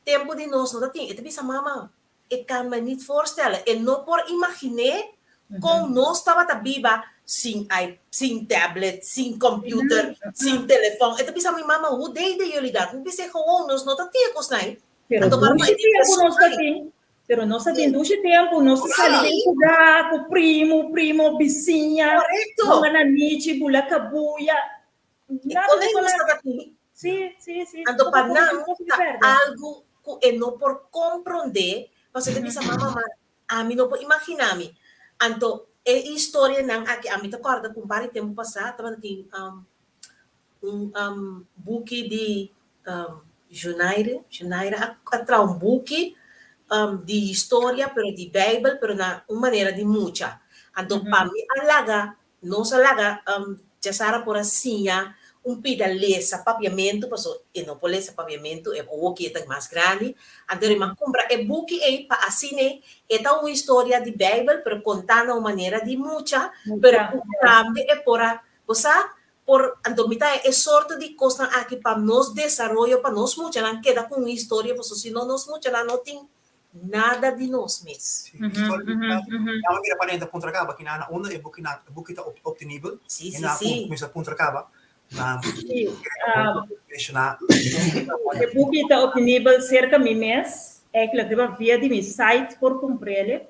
Tempu di nos no ta tin. E ta bisa, Mama, ik kan me niet voorstellen. E no por imaginé kon nos tabata biba. sin i sin tablet, sin computer, sin telefon. E ta bisa mi mama, hoe deden jullie dat? Mi bisa gewoon, nos no ta tin e kosnan ei. Pero Anto dushi pa e tin tempu nos ta personal. tin. Pero nos ta tin dushi tempu, nos ta sali den kugá ku primu, primo, bisiña, Korekto. hunga na nichi, bula kabuya. E Nada kon di ei nos kola. tabata tin. Sí, sí, sí. Anto Poko pa poko nan tur kos di ta pèrdè. algu ku e no por komprondé, pasobra e ta bisa, mama, ma ami no por imaginá mi. Anto e historianan aki, ami ta kòrda ku un par di tempu pasá tabata tin un buki di Junaire, Junaire a traha un buki di historia, pero di Beibel, pero na un manera di mucha. Anto pa mi a laga Nos a laga Chasara por a siña un pida lesa papiamentu, paso e no por lesa papiamentu, e owo ki e ta mas grandi. Anto e riba kumpra e buki ei pa asina e ta un historia di Beibel, pero kontá na un manera di mucha, pero ku tambe e por a, bo sa, por, anto mi ta e sorto di kosnan aki pa nos desaroyo, pa nos muchanan keda ku un historia, paso si no nos muchanan no tin Nada di nos mes. Sí, historia di bida. Ya mi mira pa nenta puntra kaba ki na unda e buki na e buki ta obtenibel. Sí, E sí, na sí. kuminsa puntra kaba. Na Sí, menshoná e buki ta obtenibel serka mi mes. Eigenlijk riba via di mi site por kumpr'el.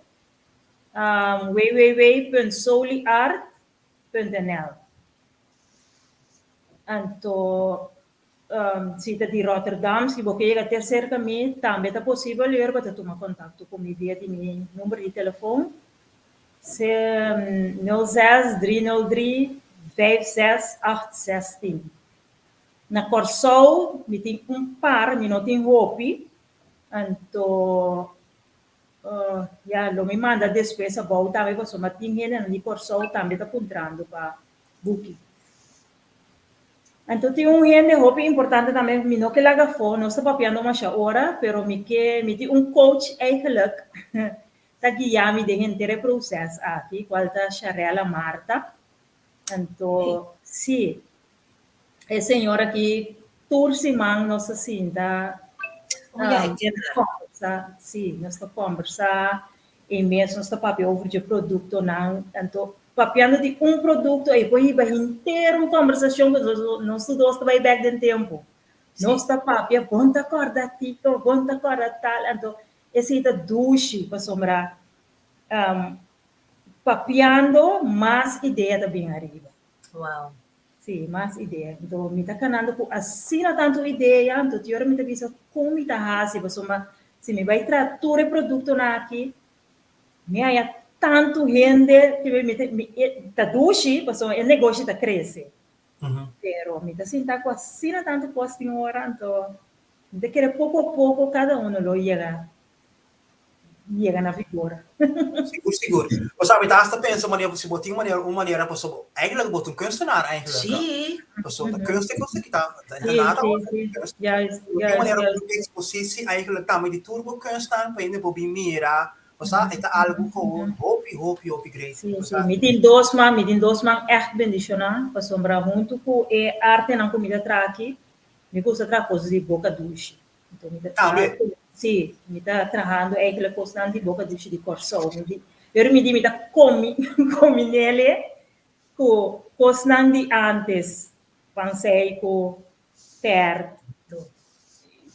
Www.soliart.nl Anto Si ta di Rotterdam, si bo ke yega te serka mi, tambe ta posibel yor bo ta tuma kontakto ku mi via di mi number di telefon, 06 303 56816. Na Kòrsou mi tin un par, mi no tin hopi, anto ya lo mi manda despues abou tambe pasobra tin hendenan di Kòrsou tambe ta puntrando pa buki. Anto tin un hende hopi importante tambe, mi no ke laga afó, nos ta papiando masha ora, pero mi ke, mi tin un coach eigenlijk ta guia mi den henter e proces aki, cual ta Sharella Marta. Anto, si, e señora aki tur siman nos ta sinta Oh ja, ik ken haar. combersa, si, nos ta combersa, e mes nos ta papia over dje productonan, anto Papiando di un produkto ei por hiba henter un kombersashon ku nos tur dos ta bai bèk den tempu. Nos ta papia, bon ta kòrda tiko, bon ta kòrda tal, anto esei ta dushi pasobra papiando mas idea ta bin ariba. Wow. Sí, mas idea. Anto mi ta kanando ku asina tantu idea, anto tin ora mi ta bisa kon mi ta hasi pasobra si mi bai traha tur e produktonan aki, Mi haña tantu hende ki mi ta mi ta dushi pasobra e negoshi ta krese. Pero mi ta sinta ku asina tantu kos tin ora anto mi ta kere poko a poko kada uno lo yega yega na vigor. Sigur sigur. Osea mi ta hasta pensa manera si bo tin manera un manera pasobra eigenlijk bo ta un kunstenaar eigenlijk. Sí. Pasobra ta kunst e kos aki ta ta nada otro ku kunst. Juist, Bo tin juist, manera juist. un ekspositio eigenlijk tambe di tur bo kunstnan pa hende por bin mira. Osea e ta algu gewoon hopi hopi hopi great. Sí, sí. Osea. Mi tin dos man, mi tin dos man ègt bendishoná pasobra huntu ku e artenan ku mi ta traha aki, mi gusta traha kos di boka dushi. Anto mi ta traha Tambe. ku, sí, mi ta trahando eigenlijk kosnan di boka dushi di Kòrsou. Mi di, pero mi di mi ta komi kominele ku kosnan di ántes, pansei ku tèrt.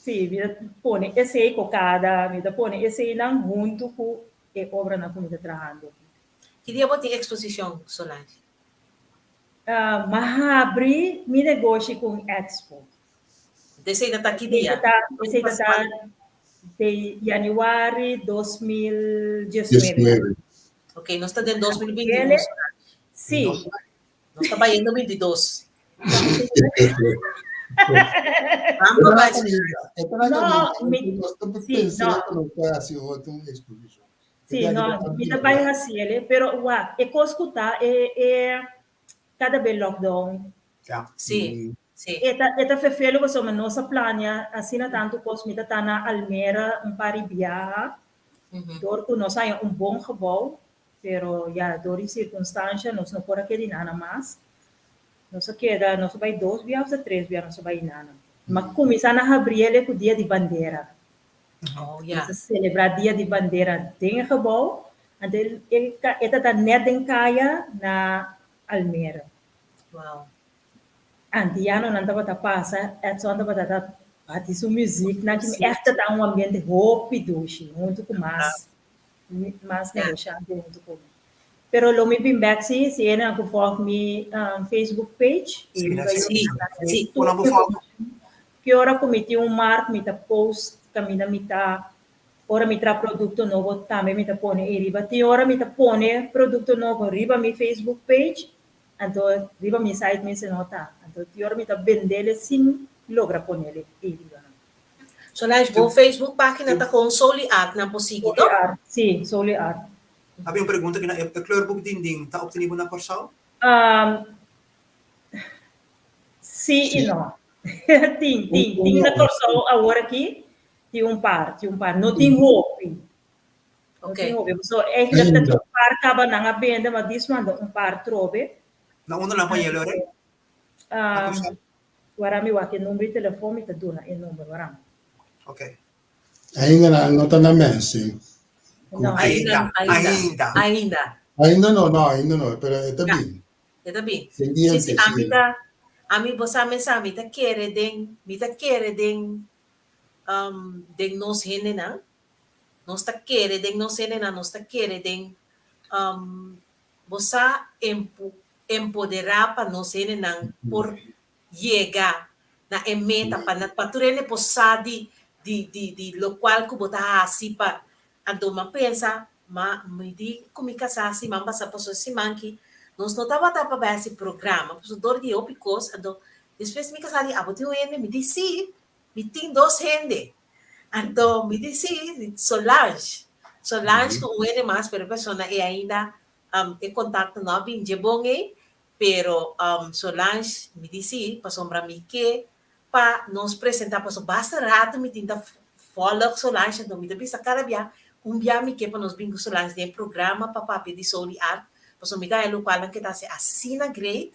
Sí, mi ta pone esei kokada, mi ta pone eseinan huntu ku e obranan ku mi ta trahando. Ki dia bo tin eksposishon, Solange? M'a habri mi negoshi ku un expo. Esei ta ta ki dia? Esei ta ta di januari 2019. Ok, nos ta den 2021. Sí. Nos ta bayendo 22. Vamos bai. No, mi, sí, no. Sí, no, mi ta bai hasi ele, pero wak, e kos ku ta, e, e, kada be lockdown. Ja. Sí, sí. E ta, e ta fefelu pasobra nos a plania asina tantu kos, mi ta ta na Almere un par di biaha, dor ku nos haña un bon gebou, Pero ya dor di circunstancia nos no por a keda inana mas. Nos a keda, nos a bai dos bia of tres bia nos a bai inana. Ma cuminsa na Gabriele cu dia di bandera. Oh, ya. Nos a celebra dia di bandera den e gebouw. Anto e e ta ta net den caya na. Almere. Wow. Antianonan tabata pasa, Edson tabata ta bati su muziek, nan ki echt ta un ambiente hopi dushi, huntu ku mas mas negoshante huntu ku mi. Pero lo mi bin bek si, si hende ku volg mi Facebook page, i riba Sí, sí. Ki ora ku mi tin un mark mi ta post kaminda mi ta ora mi traha produkto nobo tambe mi ta pone ei riba. Tin ora mi ta pone produkto nobo riba mi Facebook page, anto riba mi site mes e no ta. Anto tin ora mi ta bendele sin logra ponele ei riba. Solange, bo Facebook pagina ta kon Soli Art nan por sigui, Soli to? Art, si, Soli Art. Abi un pregunta kina e kleurboek din din ta obtenibel na Kòrsou? Sí i no. Tin, tin, tin na Kòrsou awor aki, tin un par, tin un par. No tin hopi. No tin hopi. So, eigenlijk ta tin un par kaba nan a bende, ma dis manda un par trobe. Na unda nan pañe lore? Wara mi wak e number di telefon, mi ta duna e number, wara. Ok. Ainda nan no ta na mensen. No. Ainda, ainda. Ainda. Ainda no, no, ainda no, pero e ta bin. E ta bin. Pendiente, Sí, sí, ami ta, ami bo sa mesa, mi ta kere den, mi ta kere den, um, den nos hendenan. Nos ta kere den nos hendenan, nos ta kere den, um, bo sa empu, empoderá pa nos hendenan por yega na e meta, pa na, pa tur hende por sa di, di, di, di lokual ku bo ta hasi pa, anto mi a pensa, ma mi di ku mi kasá siman pasá pasobra siman ki nos no tabata pa bai hasi programa pasobra dor di hopi kos, anto despues mi kasá di abo tin un hende? Mi di si, mi tin dos hende, anto mi di si, Solange, Solange ku un hende mas pero e persona ei ainda e kontakto no a bin dje bon ei, Pero Solange mi di si pasobra mi ke pa nos presenta pasobra basta rato mi tin ta volg Solange anto mi ta bisa kada bia un bia mi ke pa nos bin ku Solange den e programa pa papia di Soli Art pasobra mi ta haña lokualnan ke ta hasi asina great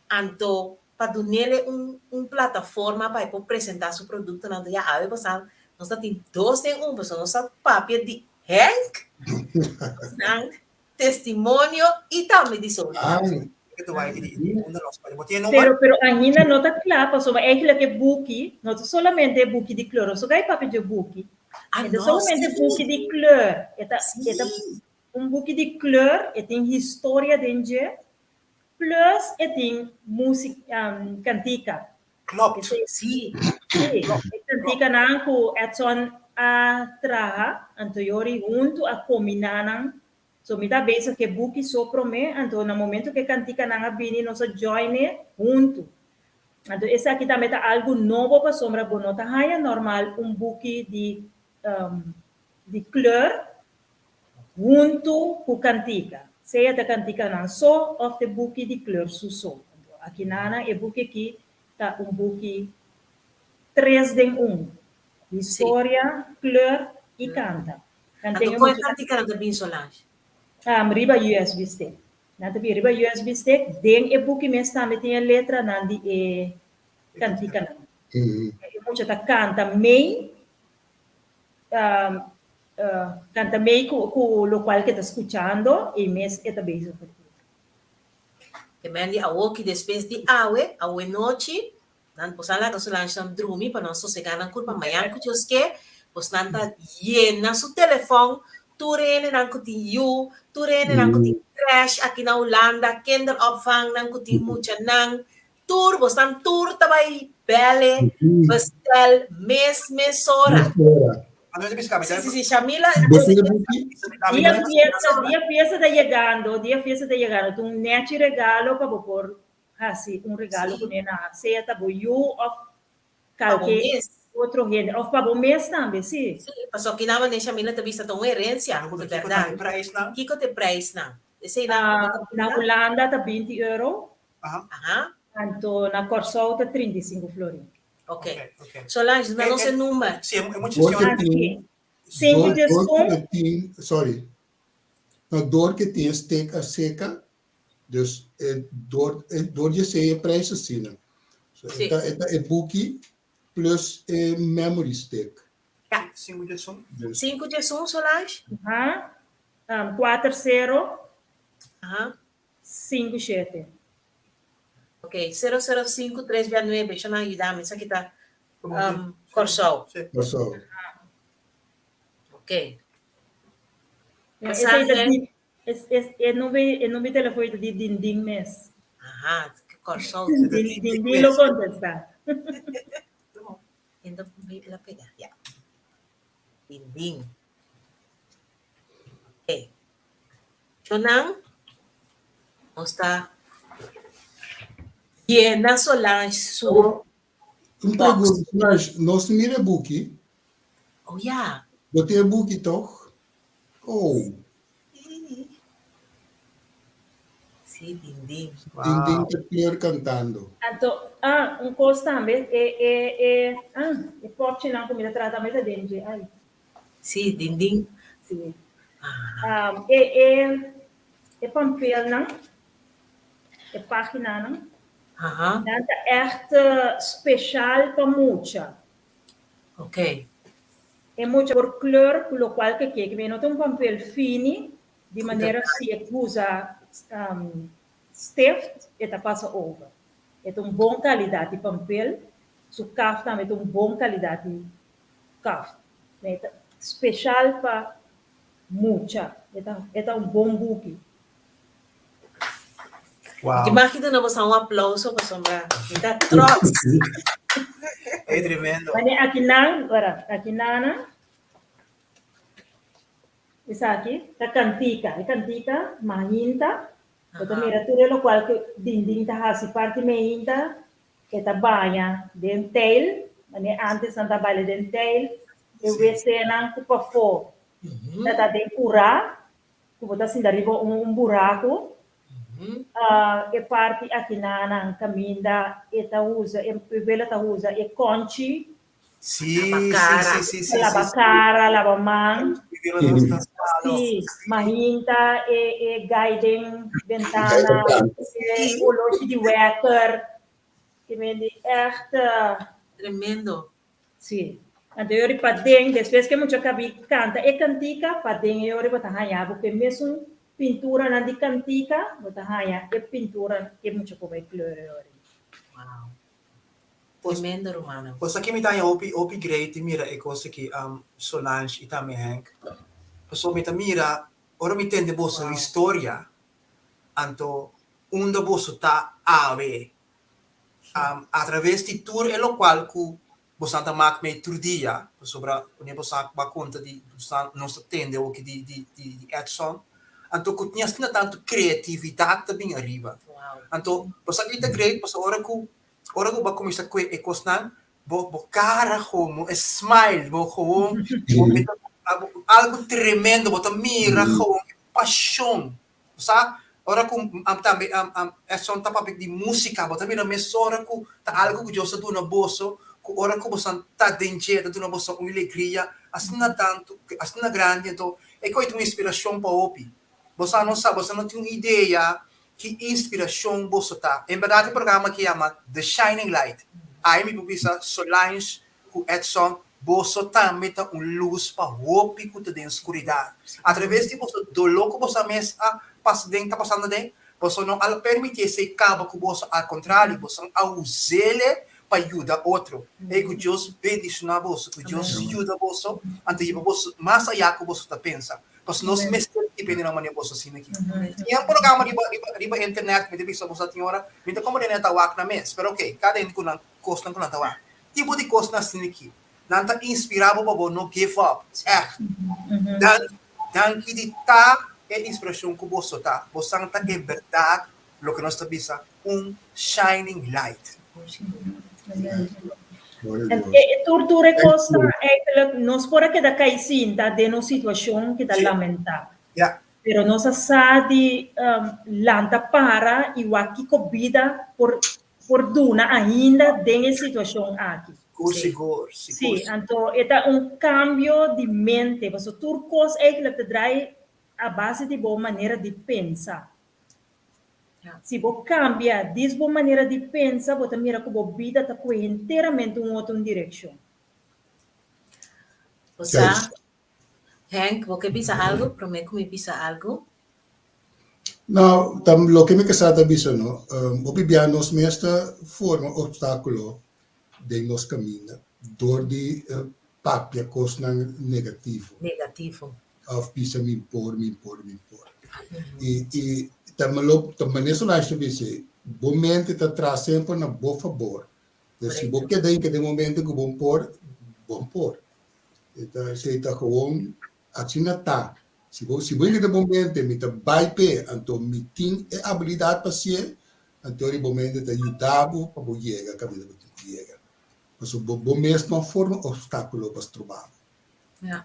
anto pa dunele un un plataforma pa e por presenta su produktonan anto ya awe bosan nos ta tin dos den un pasobra nos ta papia di Henk nan Testimonio y tambe di Soli Art. Pero, pero ainda no ta cla, pasobra eigenlijk e buki no ta solamente e buki di kleur, nos ta papia dje buki. Ah, E ta no, solamente sí. buki di kleur. E ta, e ta Sí. un buki di kleur, e tin historia den dje, plus e tin música, um, kantika. Klopt. Esei, Sí. sí, e kantikanan ku Edson a traha, anto Yori huntu a kombiná nan. So mi ta bezig ku e buki so promé, anto na momento ku e kantikanan a bini nos a join e huntu. Anto esaki tambe ta algu nobo pasobra bo no ta haña normal un buki di di kleur huntu ku kantika, sea ta kantikanan so òf ta e buki di kleur su so. Anto akinana e buki aki ta un buki tres den un, historia, kleur i kanta. Nan Anto ten e kon e mucha kantikanan ta bin Solange? Riba USB stick. Nan ta bin riba USB stick. Den e buki mes tambe tin e letranan di e kantikanan. E mucha ta kanta mei, kanta mei ku ku lokual ke ta skuchando i mes e ta bezig ku. Ke men di awoki despues di awe, awe nochi, Nan por sa laga su lanshnan drumi pa nan sosegá nan kurpa. Mañan ku Dios ke, bosnan ta yena su telefòn, tur hendenan ku tin yu, tur hendenan ku tin krèsh aki na Hulanda, kinderopvangnan ku tin muchanan, tur, bosnan tur ta bai bèl'e, bestèl mes mesora. Sí, sí, sí, Shamila. Dia fiesta, dia fiesta ta yegando, dia fiesta ta yegando. Ta un nèchi regalo pa bo por hasi un regalo ku nena, sea ta bo yu òf kalke otro hende, òf pa bo mes tambe, sí. Sí, pasobra kina manera Shamila ta bisa ta un herensia, di bèrdat. Kiko ta e preisnan? Esei nan bo ta Na Hulanda ta binti euro, Aha. anto na Kòrsou ta 35 florin. Ok. Solange, duna nos e number. Sí, e mucha Dor ke tin, Sinku dor djes dor un. ke tin, sorry, no, dor ke tin e stek a seka, Dus e door e door di esei e prijs asina. So e ta e ta e buki plus e memory stick. Ja. Sinku djesun. Dus. Sinku djesun, Solange? Aha. 4 sero. Aha. 5 shete. Ok, 005 3 bia 9, sho nan yuda mi, esaki ta um, Kòrsou. Kòrsou. Ok. Ja, esei ta di, es, es, e number, e number telefon ta di Dindin mes. Aha, Kòrsou. Din, Dindin lo kontestá. Endo la pega, ja. Dindin. Ok. Shonan, nos ta yena Solange su Un box. pregunta, Solange, nos mira e buki? Oh ja. Bo tin e buki toch? Oh. Sí, Dindin. Dindin ta kleur cantando. Anto, ah, un kos tambe, e, e, e, ah, e popchinan ku mi ta traha tambe ta den dje, ai. Sí, dindin. Sí. Um, e, e, e pampelnan, e paginanan, Aha. nan ta echt eh, speciaal pa mucha. Ok. E mucha por kleur ku lokual ke ke. Mi no ta un pampel fini, di manera si e usa um, stift, e ta pasa over. E ta un bon kalidat di pampel, su kaf tambe ta un bon kalidat di Kaf. E ta special pa mucha. E ta e ta un bon buki. Wow. Di mag duna boso un aplauso pasobra mi ta trots. Ey tremendo. Wanneer aki nan, ora, aki nana. Esaki ta kantika. E kantika mainta. Bo ta mira tur e lokual ku Dindin ta hasi parti mainta. E ta baña den teil, manera antes nan ta baila den teil, e wc-nan ku pafó ta ta den kurá, ku bo ta sinta riba un buraku. E parti akinanan kaminda e ta usa, e wela ta usa e kònchi Sí, Laba cara. sí, sí, sí, laba sí, sí. cara, laba man. Sí. Sí, mainta e e gai den ventana, e oloshi di wekker. Ki men di echt Tremendo. Sí. Anto e ori paden, despues ke mucha kabi kanta e kantika, paden e ori bo ta haña bo ku e mesun pinturanan di kantika, bo ta haña e pintura ke mucha por bai kleur e ori. Wow. Tremendo rumannan. Pues aki mi ta haña hopi hopi great di mira e kos aki Solange i tambe Henk. Pasobra mi ta mira ora mi tende boso historia anto unda boso ta awe atraves di tur e lokual ku boso ta mak mei tur dia pasobra wanneer boso a konta di nos ta tende hoki di di di Edson anto ku tin asina tantu kreatividat ta bin ariba anto boso a grita great pasobra ora ku ora ku bo a kuminsá kue e kosnan bo bo kara komo e smile bo gewoon algu tremendo bo ta mira gewoon e pashon bo sa ora ku tambe Edson ta papia di músika bo ta mira mesora ku ta algu ku Dios a duna boso ku ora ku boso ta den dje ta duna boso un alegria asina tantu asina grandi anto e koe ta un inspirashon pa hopi boso no sa boso no tin un idea Ki inspirashon boso ta? En bèrdat e programa aki yama The Shining Light. Ai mi por bisa Solange ku Edson, boso tambe ta un lus pa hopi ku ta den skuridat. Atraves di boso doló ku boso mes a pasa den, ta pasando den, boso no a permití esei kaba ku boso, al kontrario, boso a us'el pa yuda otro. Ei ku Dios bendishoná boso, ku Dios yuda boso, anto hiba boso mas ayá ku boso ta pensa. Pasobra nos mester depende na manera boso asina aki. Tin un programa riba riba riba internet mi ta bisa boso tin ora mi ta como den ta wak nan mes pero ok cada hende cu nan cosnan cu nan ta wak. Tipo di cosnan asina aki nan ta inspira bo pa bo no give up echt. Danki danki di ta e inspiracion cu boso ta. Bosan ta e berdad loke nos ta bisa un shining light. E tur tur e kos ta eigenlijk nos por a keda kai sinta den un situashon ku ta lamentá. Pero nos a sa di lanta para i wak kiko bida por por duna ainda den e situashon aki. Sigur, sigur. Sí, anto e ta un kambio di mente, pasobra tur kos eigenlijk ta drai a base di bo manera di pensa. Si bo kambia dis bo manera di pensa, bo ta mira ku bo bida ta kue henteramente un otro direkshon. Bo sa, Henk, bo ke bisa algu promé ku mi bisa algu? Nou, ta loke mi kasa ta bisa no, hopi bia nos mes ta forma obstáculo den nos kaminda dor di papia kosnan negativo. Negativo. Of bisa mi por, mi por, mi por. I i ta malo ta manera Solange ta bisa, bo mente ta traha semper na bo fabor. Dus si bo keda hinka den momento ku bo por, bo por. E ta esei ta gewoon asina ta. Si bo si bo hinka den bo mente mi ta bai p'e anto mi tin e abilidat pa hasié, anto ri bo mente ta yuda bo pa bo yega kaminda bo tin ku yega. Pasobra bo bo mes no a forma obstákulo pa stroba bo. Ja.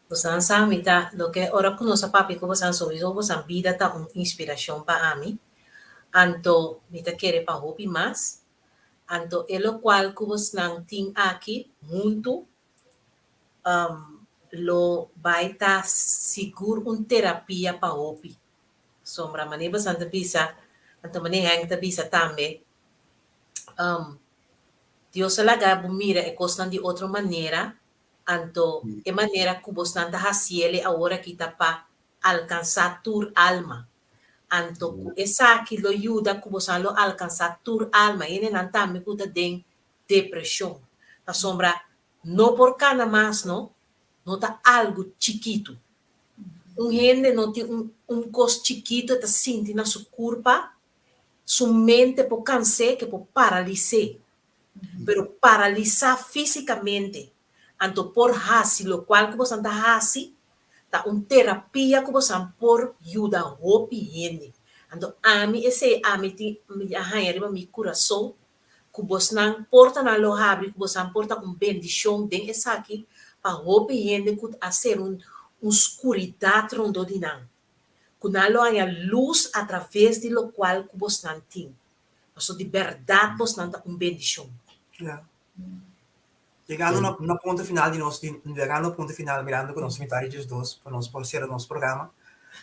Bosan sa mi ta loke ora ku nos a papia ku bosan souiso bosan bida ta un inspirashon pa ami. Anto mi ta kere pa hopi mas. Anto e lokual ku bosnan tin aki huntu lo bai ta sigur un terapia pa hopi. Pasobra manera bosan ta bisa, anto manera Henk ta bisa tambe, Dios a laga bo mira e kosnan di otro manera, anto e manera ku bosnan ta hasiel e awor aki ta pa alkansá tur alma. Anto ku esaki lo yuda ku bosan lo alkansá tur alma, hendenan tambe ku ta den depreshon. Pasobra no por kana mas no, no ta algu chikitu. Un hende no tin un un kos chikitu e ta sinti na su kurpa, su mente por kans'é ke por paralis'é. Pero paralisá físikamente anto por hasi lokual ku bosan ta hasi, ta un terapia ku bosan por yuda hopi hende. Anto ami esei ami tin mi a haña riba mi kurason ku bosnan portanan lo habri, ku bosan por ta un bendishon den esaki pa hopi hende ku a ser un un skuridat rondó di nan, ku nan lo haña lus atraves di lokual ku bosnan tin. Pasobra di bèrdat bosnan ta un bendishon. Ya. Yegando na na punto final di nos, di yegando na punto final mirando ku nos mitad di diesdos pa nos por sera nos programa.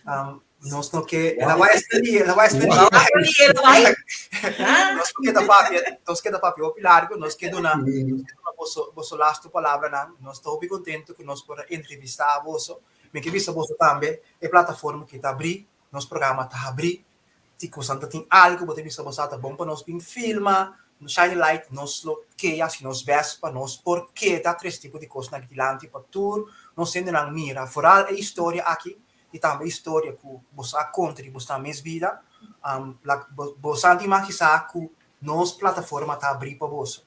Um, nos no ke la bai extendí, la bai extendí. Nos no keda papia, nos keda papia hopi largo, nos ke duna, nos ke duna boso, boso lastu palabranan. Nos ta hopi contento ku nos por a entrevistá boso. Mi ke bisa boso tambe e plataforma ki ta abrí, nos programa ta habrí. Si kosan ta tin algu bo ta bisa bo sa ta bon pa nos bin filma, shine a light, nos lo ke hasi nos best pa nos por keda tres tipo di kosnan aki dilanti pa tur nos hendenan mira foral e historia aki i tambe e historia ku boso a konta di bosnan mes bida. Bosan tin magisa ku nos plataforma ta abri pa boso.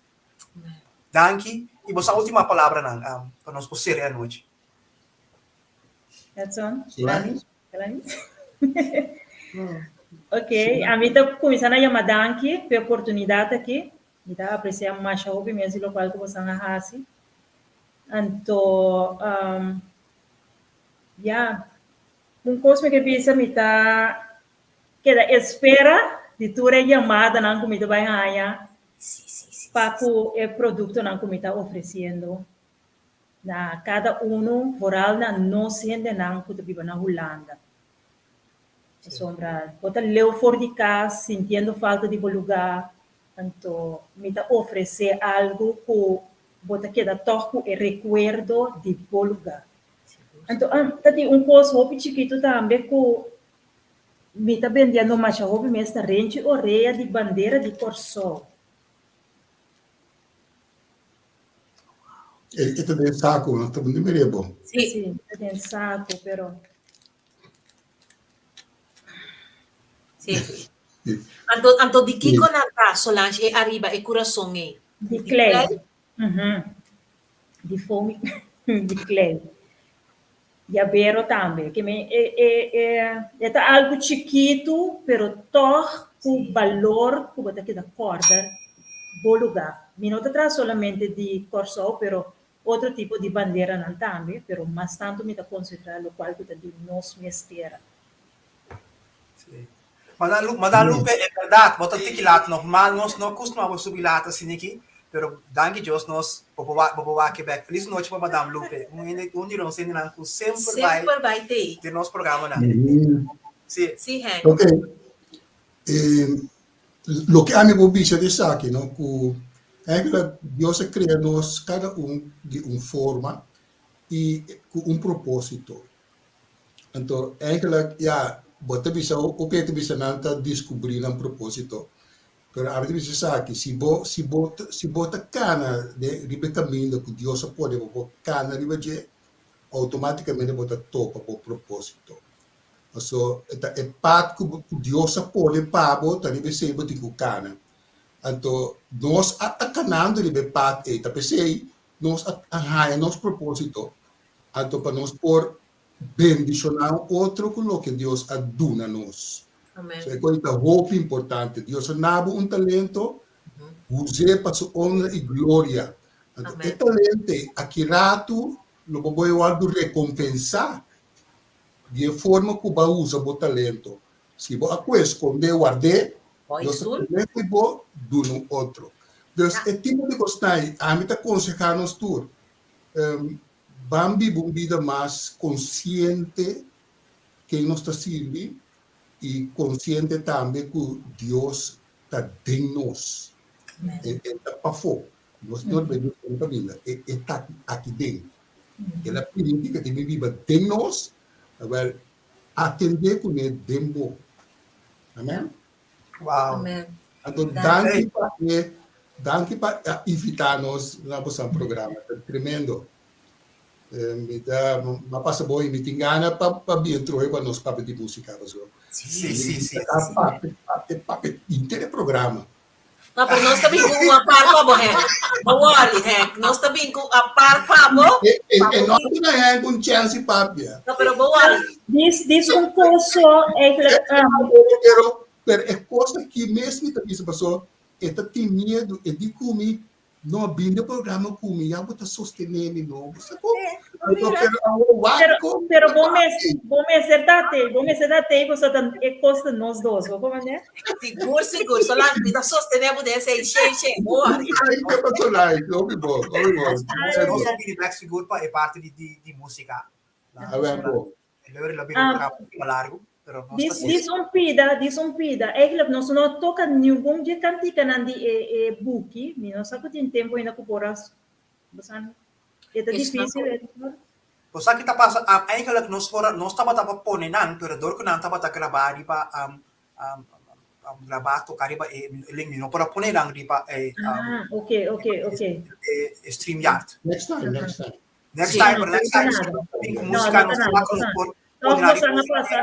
Danki i boso ultima palabranan pa nos por sera e anochi. Edson, Ok, ami ta kuminsá na yama danki pa e oportunidat aki. Mi ta apresiá masha hopi mes di lokual ku bosan a hasi. Anto, ya, un kos mi ke bisa mi ta keda espera di tur e yamadanan ku mi ta bai haña pa ku e produktonan ku mi ta ofresiendo. Na kada unu, vooral na nos hendenan ku ta biba na Hulanda. Pasobra bo ta leu for di kas, sintiendo falta di bo lugá, anto mi ta ofresé algu ku bo ta keda tòg ku e rekuerdo di bo lugá. Anto ta tin un kos hopi chikitu tambe ku mi ta bendiendo masha hopi mes ta renchi orea di bandera di Kòrsou. E ta den saku, no ta di mir'é bon. Sí, sí, ta den saku, pero. Sí. Anto, anto di kiko nan ta, Solange, e ariba, e kurason ei? Di klei. Di fomi, di klei. Yabero tambe. Ke men e e e e ta algu chikitu, pero tòg ku balor ku bo ta keda kòrda bo lugá. Mi no ta traha solamente di Kòrsou, pero otro tipo di banderanan tambe, pero mas tantu mi ta konsentrá lokual ku ta di nos mes tera. Sí. Madam Lu, Madam Lupe, e berdad, bo ta tiki laat normal, nos no kustumá bo subi laat asina aki, pero danki Dios nos bo por bo por wak bek. Felis nochi pa Madam Lupe, un hende, un di nos hendenan ku semper bai Semper bai tei. den nos programanan. Sí. Sí, Henk. Ok. Eh, loke ami por bisa di esaki, no, ku eigenlijk Dios a krea nos kada un di un forma i ku un propósito. Anto eigenlijk, ya, Bo ta bisa, hopi ta bisa nan ta diskubrí nan propósito. Pero ami ta bisa esaki, si bo, si bo, si bo ta kana den riba e kaminda ku Dios a pone bo pa kana riba dje, outomátikamente bo ta topa bo propósito. Paso e ta e pad ku bo, ku Dios a pone pa bo, ta riba esei bo tin ku kana. Anto nos a ta kanando riba e pad ei, ta p'esei nos a haña nos propósito, anto pa nos por bendishoná un otro ku loke Dios a duna nos. Amen. So e kos ta hopi importante. Dios a na bo un talento, us'é pa su honra i gloria. Anto e Amen. talento ei aki ratu lo bo por wòrdu rekompensá di e forma ku bo a usa bo talento. Si bo a kue skondé, ward'é, Hoy Dios ta stoel. kome ku bo, duna un otro. Dus Ja. e tipo di kosnan ei, ami ta konsehá nos tur, Ban biba un bida mas konsiente ken nos ta sirbi i konsiente tambe ku Dios ta den nos. E e ta pafó. Nos no ta Dios no ta binda. E e ta aki den. El a permití ku e ta bin biba den nos. Awèl, atendé kuné den bo. Amèn? Wow. Amen. Anto Danki. danki pa e danki pa a invitá nos na boso programa. Ta tremendo. Eh, mi ta ma pasa bon i mi tin gana pa pa bien trohe pa nos papia di música paso. Sí, sí, sí, Ta sí. papia, papia, papia henter e programa. No, pero nos ta bin ku un apart pa bo, Henk. No worry, Henk. Nos ta bin ku apart pa bo. E, e, e no duna Henk un chance papia. No, pero bo worry. Dis, dis un koso eigenlijk. Pero, pero, pero e kos aki mes mi ta bisa paso e ta tin miedu, e di ku mi No a bin den programa ku mi, ya bo ta sostené mi no. Bo sa kon? Mira. Pero awor wak Pero, kon pero bo mes, bo mester ta tei, bo mester ta tei, pasobra ta e kos ta nos dos, bo komprendé? Sigur, sigur. Solange, mi ta sostené bo den esei, shei, shei, bo worry. Ai, ke pa Solange, hopi bon, hopi bon. Nos a bini bek sigur pa e parti di di di músika. Awen bo. Leury lo bira un Ah. programa un poco largo, pero nos Dis, ta dis un pida, dis un pida. Eigenlijk nos no a toca ningun dje canticanan di e, e buki. Mi no sa cu tin tempo ainda cu por a bo sa, e ta Esnan difícil. por. e- Bo sa ki ta pasa? Um, eigenlijk nos por a, nos tabata pa pone nan, pero door cu nan tabata grabá riba um, um, um, grabá toca riba e link, mi no por a pone nan riba e, um, Ah, ok, ok, ok. e, e StreamYard. Next time, next time. Next Sí. time, pero next time, No, si nos bin ku No, músika, no nos ta nada, wak no ta nos nada. por Toch pone nan bosan riba a pasa.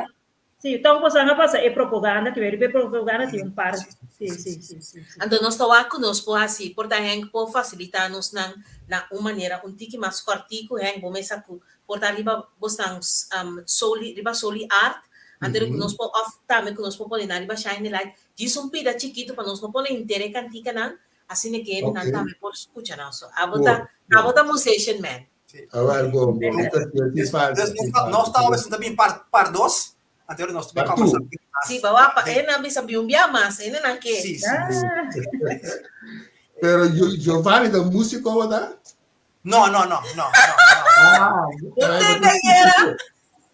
Sí, toch bosan a pasa e propaganda, que riba e propaganda tin un par. Sí, sí, sí, sí, sí. Anto nos ta wak ku nos por hasi, por ta Henk por fasilitá nos nan na un manera un tiki mas kòrtiku, Henk bo mesa ku por ta riba bosnan um, soli, riba soli art, anto ku nos por òf tambe ku nos por pone nan riba Shine the Light, djis un pida chikitu pa nos no pone henter e kantikanan, Asina ke nan Ok. tambe por skucha nan. So abo ta, Bo, abo bo. ta musician man. Sí. Awel, bo, bo. Mi ta siente Dus, falta, dus sin nos, ta- nos falta. talvez ta bin par, par dos, anterior nos tambe Par conversa two. mas. Sí, bawa pa e nan bisa bi un bia mas, e nan ke. Sí, sí. Ah, Pero Gio- Giovanni ta músico, verdad? No, no, no, no, no, no. Ah, Bo ay, te bo ta era.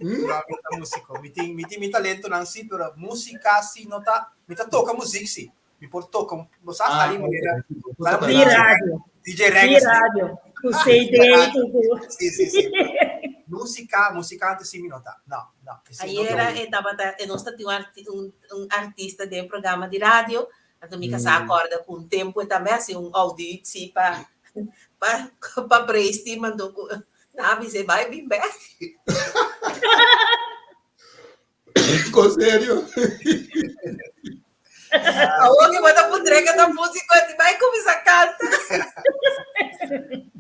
Hmm? No, mi ta músico. Mi tin, mi tin mi talentonan sí, pero música sí no ta, mi ta toca muziek sí. Mi por toca, un- bo sa Ah, sali ok. manera, Bo sali toca Di manera radio. radio. DJ Di Reggae. radio. Ku CD, ku ku. Sí, sí, sí. Música, musicante sí mi no ta. No, no. Esei no Ayera ta. e tabata e nos tatin un arti un un artista den programa di radio, anto mi kasá Mm. acorda ku un tempu e tambe hasi un auditie pa pa pa praise team anto ku nan a bis'é bai bin bek. Con serio? Awor ki bo ta puntra ke ta músiko di bai kuminsá kanta.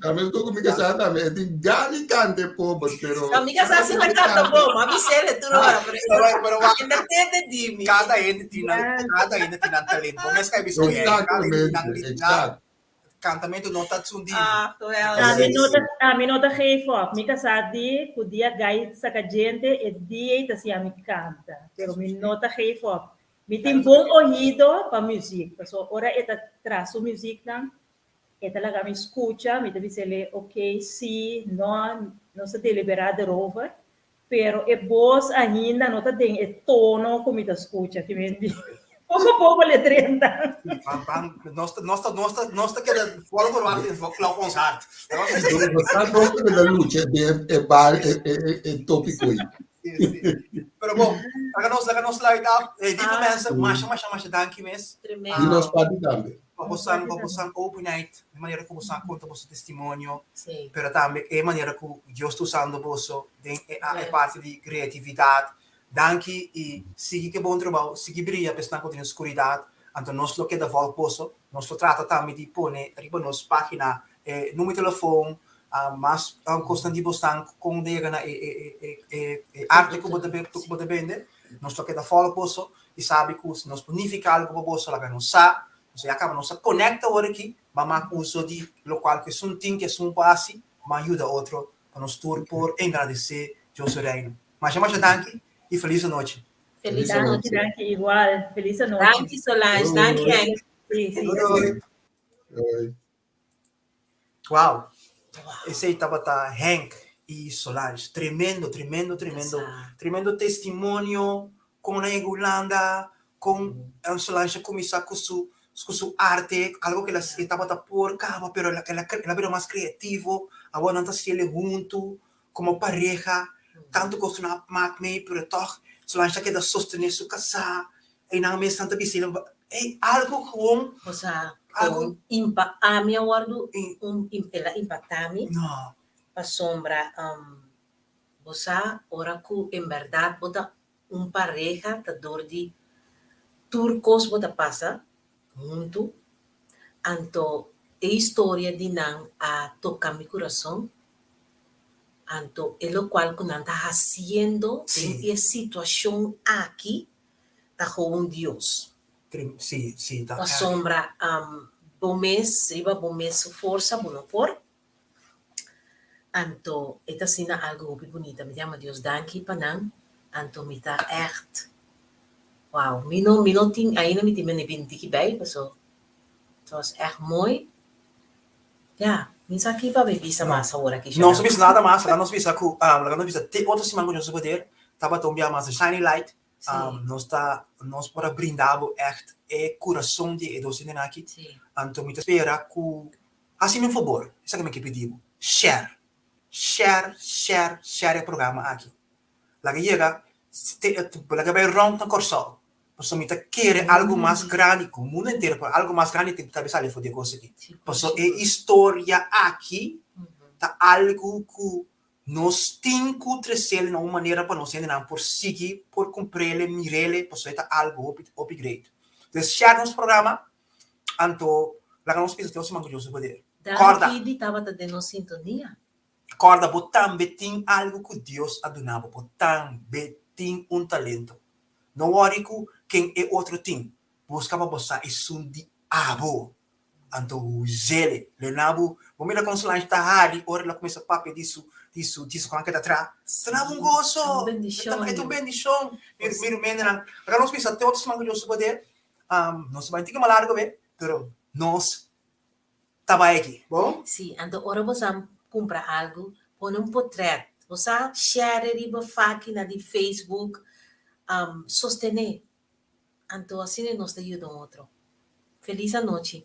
Tambe ku mi kasá tambe e tin gana di kanta e pober, pero No, mi kasá si ta kanta bon, ma bis'é tur ora, pero e Pero, pero wak, ta tende di mi. kada hende tin nan, kada hende tin nan talento. Bo mes ka bisa oye, kada hende tin nan, Exactamente, nan exacto. Kantamento no ta tsundi. Ah, geweldig. A mi no ta, a mi no ta geef op. Mi kasá di ku dia gai saka djente e dia ei ta siña mi kanta. Pero mi no ta geef op. Mi tin bon ohido pa muziek. Pasobra ora e ta traha su muziknan, e ta laga mi skucha, mi ta bis'el ok, si, no, nos ta deliberá derover. Pero e bos ainda no ta den e tono ku mi ta skucha, ki men di poko poko le drenta. Ban, ban, nos ta, nos ta, nos ta, nos ta keda vol verwacht in klop ons hart. Nos ta nos ta keda lucha den e bar, e, e, e, e tópiko ei. Si, si. Pero bon, laga nos, laga nos sluit af. Eh, lieve mensen, masha, masha, masha danki mes. Tremendo. Di nos parti tambe. Pa bosan, pa bosan openheid, de manera ku bosan konta boso testimonio, Sí. pero tambe e manera ku Dios ta usando boso den e, e parti di kreatividat. Danki i sigui ku e bon trabou, sigui bria pa esnan ku tin oskuridat, anto nos lo keda vòlg boso. Nos lo trata tambe di pone riba nos página e numero di telefon, mas kosnan di bosnan kon ta yega na e e e arte ku bo ta ku bo ta bende. Nos lo keda vòlg boso i sabi ku si nos por nifiká algu pa boso laga nos sa. Nos ya kaba nos a konekta awor aki, ban mak uso di lokual ku esun tin ku esun por hasi, ban yuda otro pa nos tur por engrandesé Dios su Reino. Masha masha danki y feliz anochi. Feliz Danki, anochi. danki igual. Feliz anochi. Danki Solange, danki Henk. Sí, sí. Doei doei. Doei. Wow. Esey tabata Henk y Solange. Tremendo, tremendo, tremendo. Tremendo testimonio con nan yega Hulanda, con Solange a cuminsa cu su cu su arte, algo cu e tabata por caba, pero el a el a bira mas creativo. Awor nan ta haciele hunto como pareha, tanto cos cu nan a mak mee, pero toch Solange ta keda sostene su casá, y nan mes nan ta bisa, ey, algo gewoon. O sea, Algo- con impa ami a wordo un el a impacta mi No, pasobra bo sa ora cu en berdad bo ta un pareha ta dor di tur cos bo ta pasa hunto, anto e historia di nan a toca mi curason, anto e locual cu nan ta haciendo den e situacion aki ta gewoon Dios. Pasobra bo mes riba bo mes su forsa bo no por, anto e ta asina algo hopi bunita. Mi ta yama Dios danki pa nan, anto mi ta ègt wow, mi no mi no tin ainda mi tin mene bin tiki bij paso het was ègt mooi. Ya, mi sa ki pa mi bisa mas awor aki. No sa bisa nada mas, laga nos bisa ku laga nos bisa te otro siman ku Dios su poder tabata un bia mas di Shining Light. Nos ta nos por a brinda bo ègt e kurason di e dos hendenan aki. Anto mi ta spera ku hasi mi un fabor, esaki mi ke pidi bo, share, share, share, share e programa aki. Laga yega te laga bai rònt na Kòrsou pasobra mi ta kere algu mas grandi ku mundu entero pero algu mas grandi tin ku ta sali for di e kos aki. Pasobra e historia aki ta algu ku nos tin ku tresel na un manera pa nos hendenan por sigui por kumprele, mirele pasobra e ta algu hopi hopi great. Entonces share nos programa anto laga nos bisa te otro siman ku Dios su poder. Kòrda. Danki di tabata den nos sintonia. Kòrda, bo tambe tin algu ku Dios a duna bo. Bo tambe tin un talento. No wòri ku ken e otro tin. Buska pa bo sa esun di abo. Anto us'el. Lena bo, bo mira kon Solange ta hari ora el a kuminsá papia di su di su di su kònke ta tra. Ta na bo un goso. Ta un bendishon. E ta un bendishon. Mi mi rumendenan, laga nos bisa te otro siman ku Dios su poder. Nos ta bai un tiki mas largu awe, pero nos ta bai aki. Bon? Sí, anto ora bo sa cumpra algo, pone un potret. Bo sa share riba fágina di Facebook, um, sostené. Anto asina nos ta yuda un otro. Feliz anochi.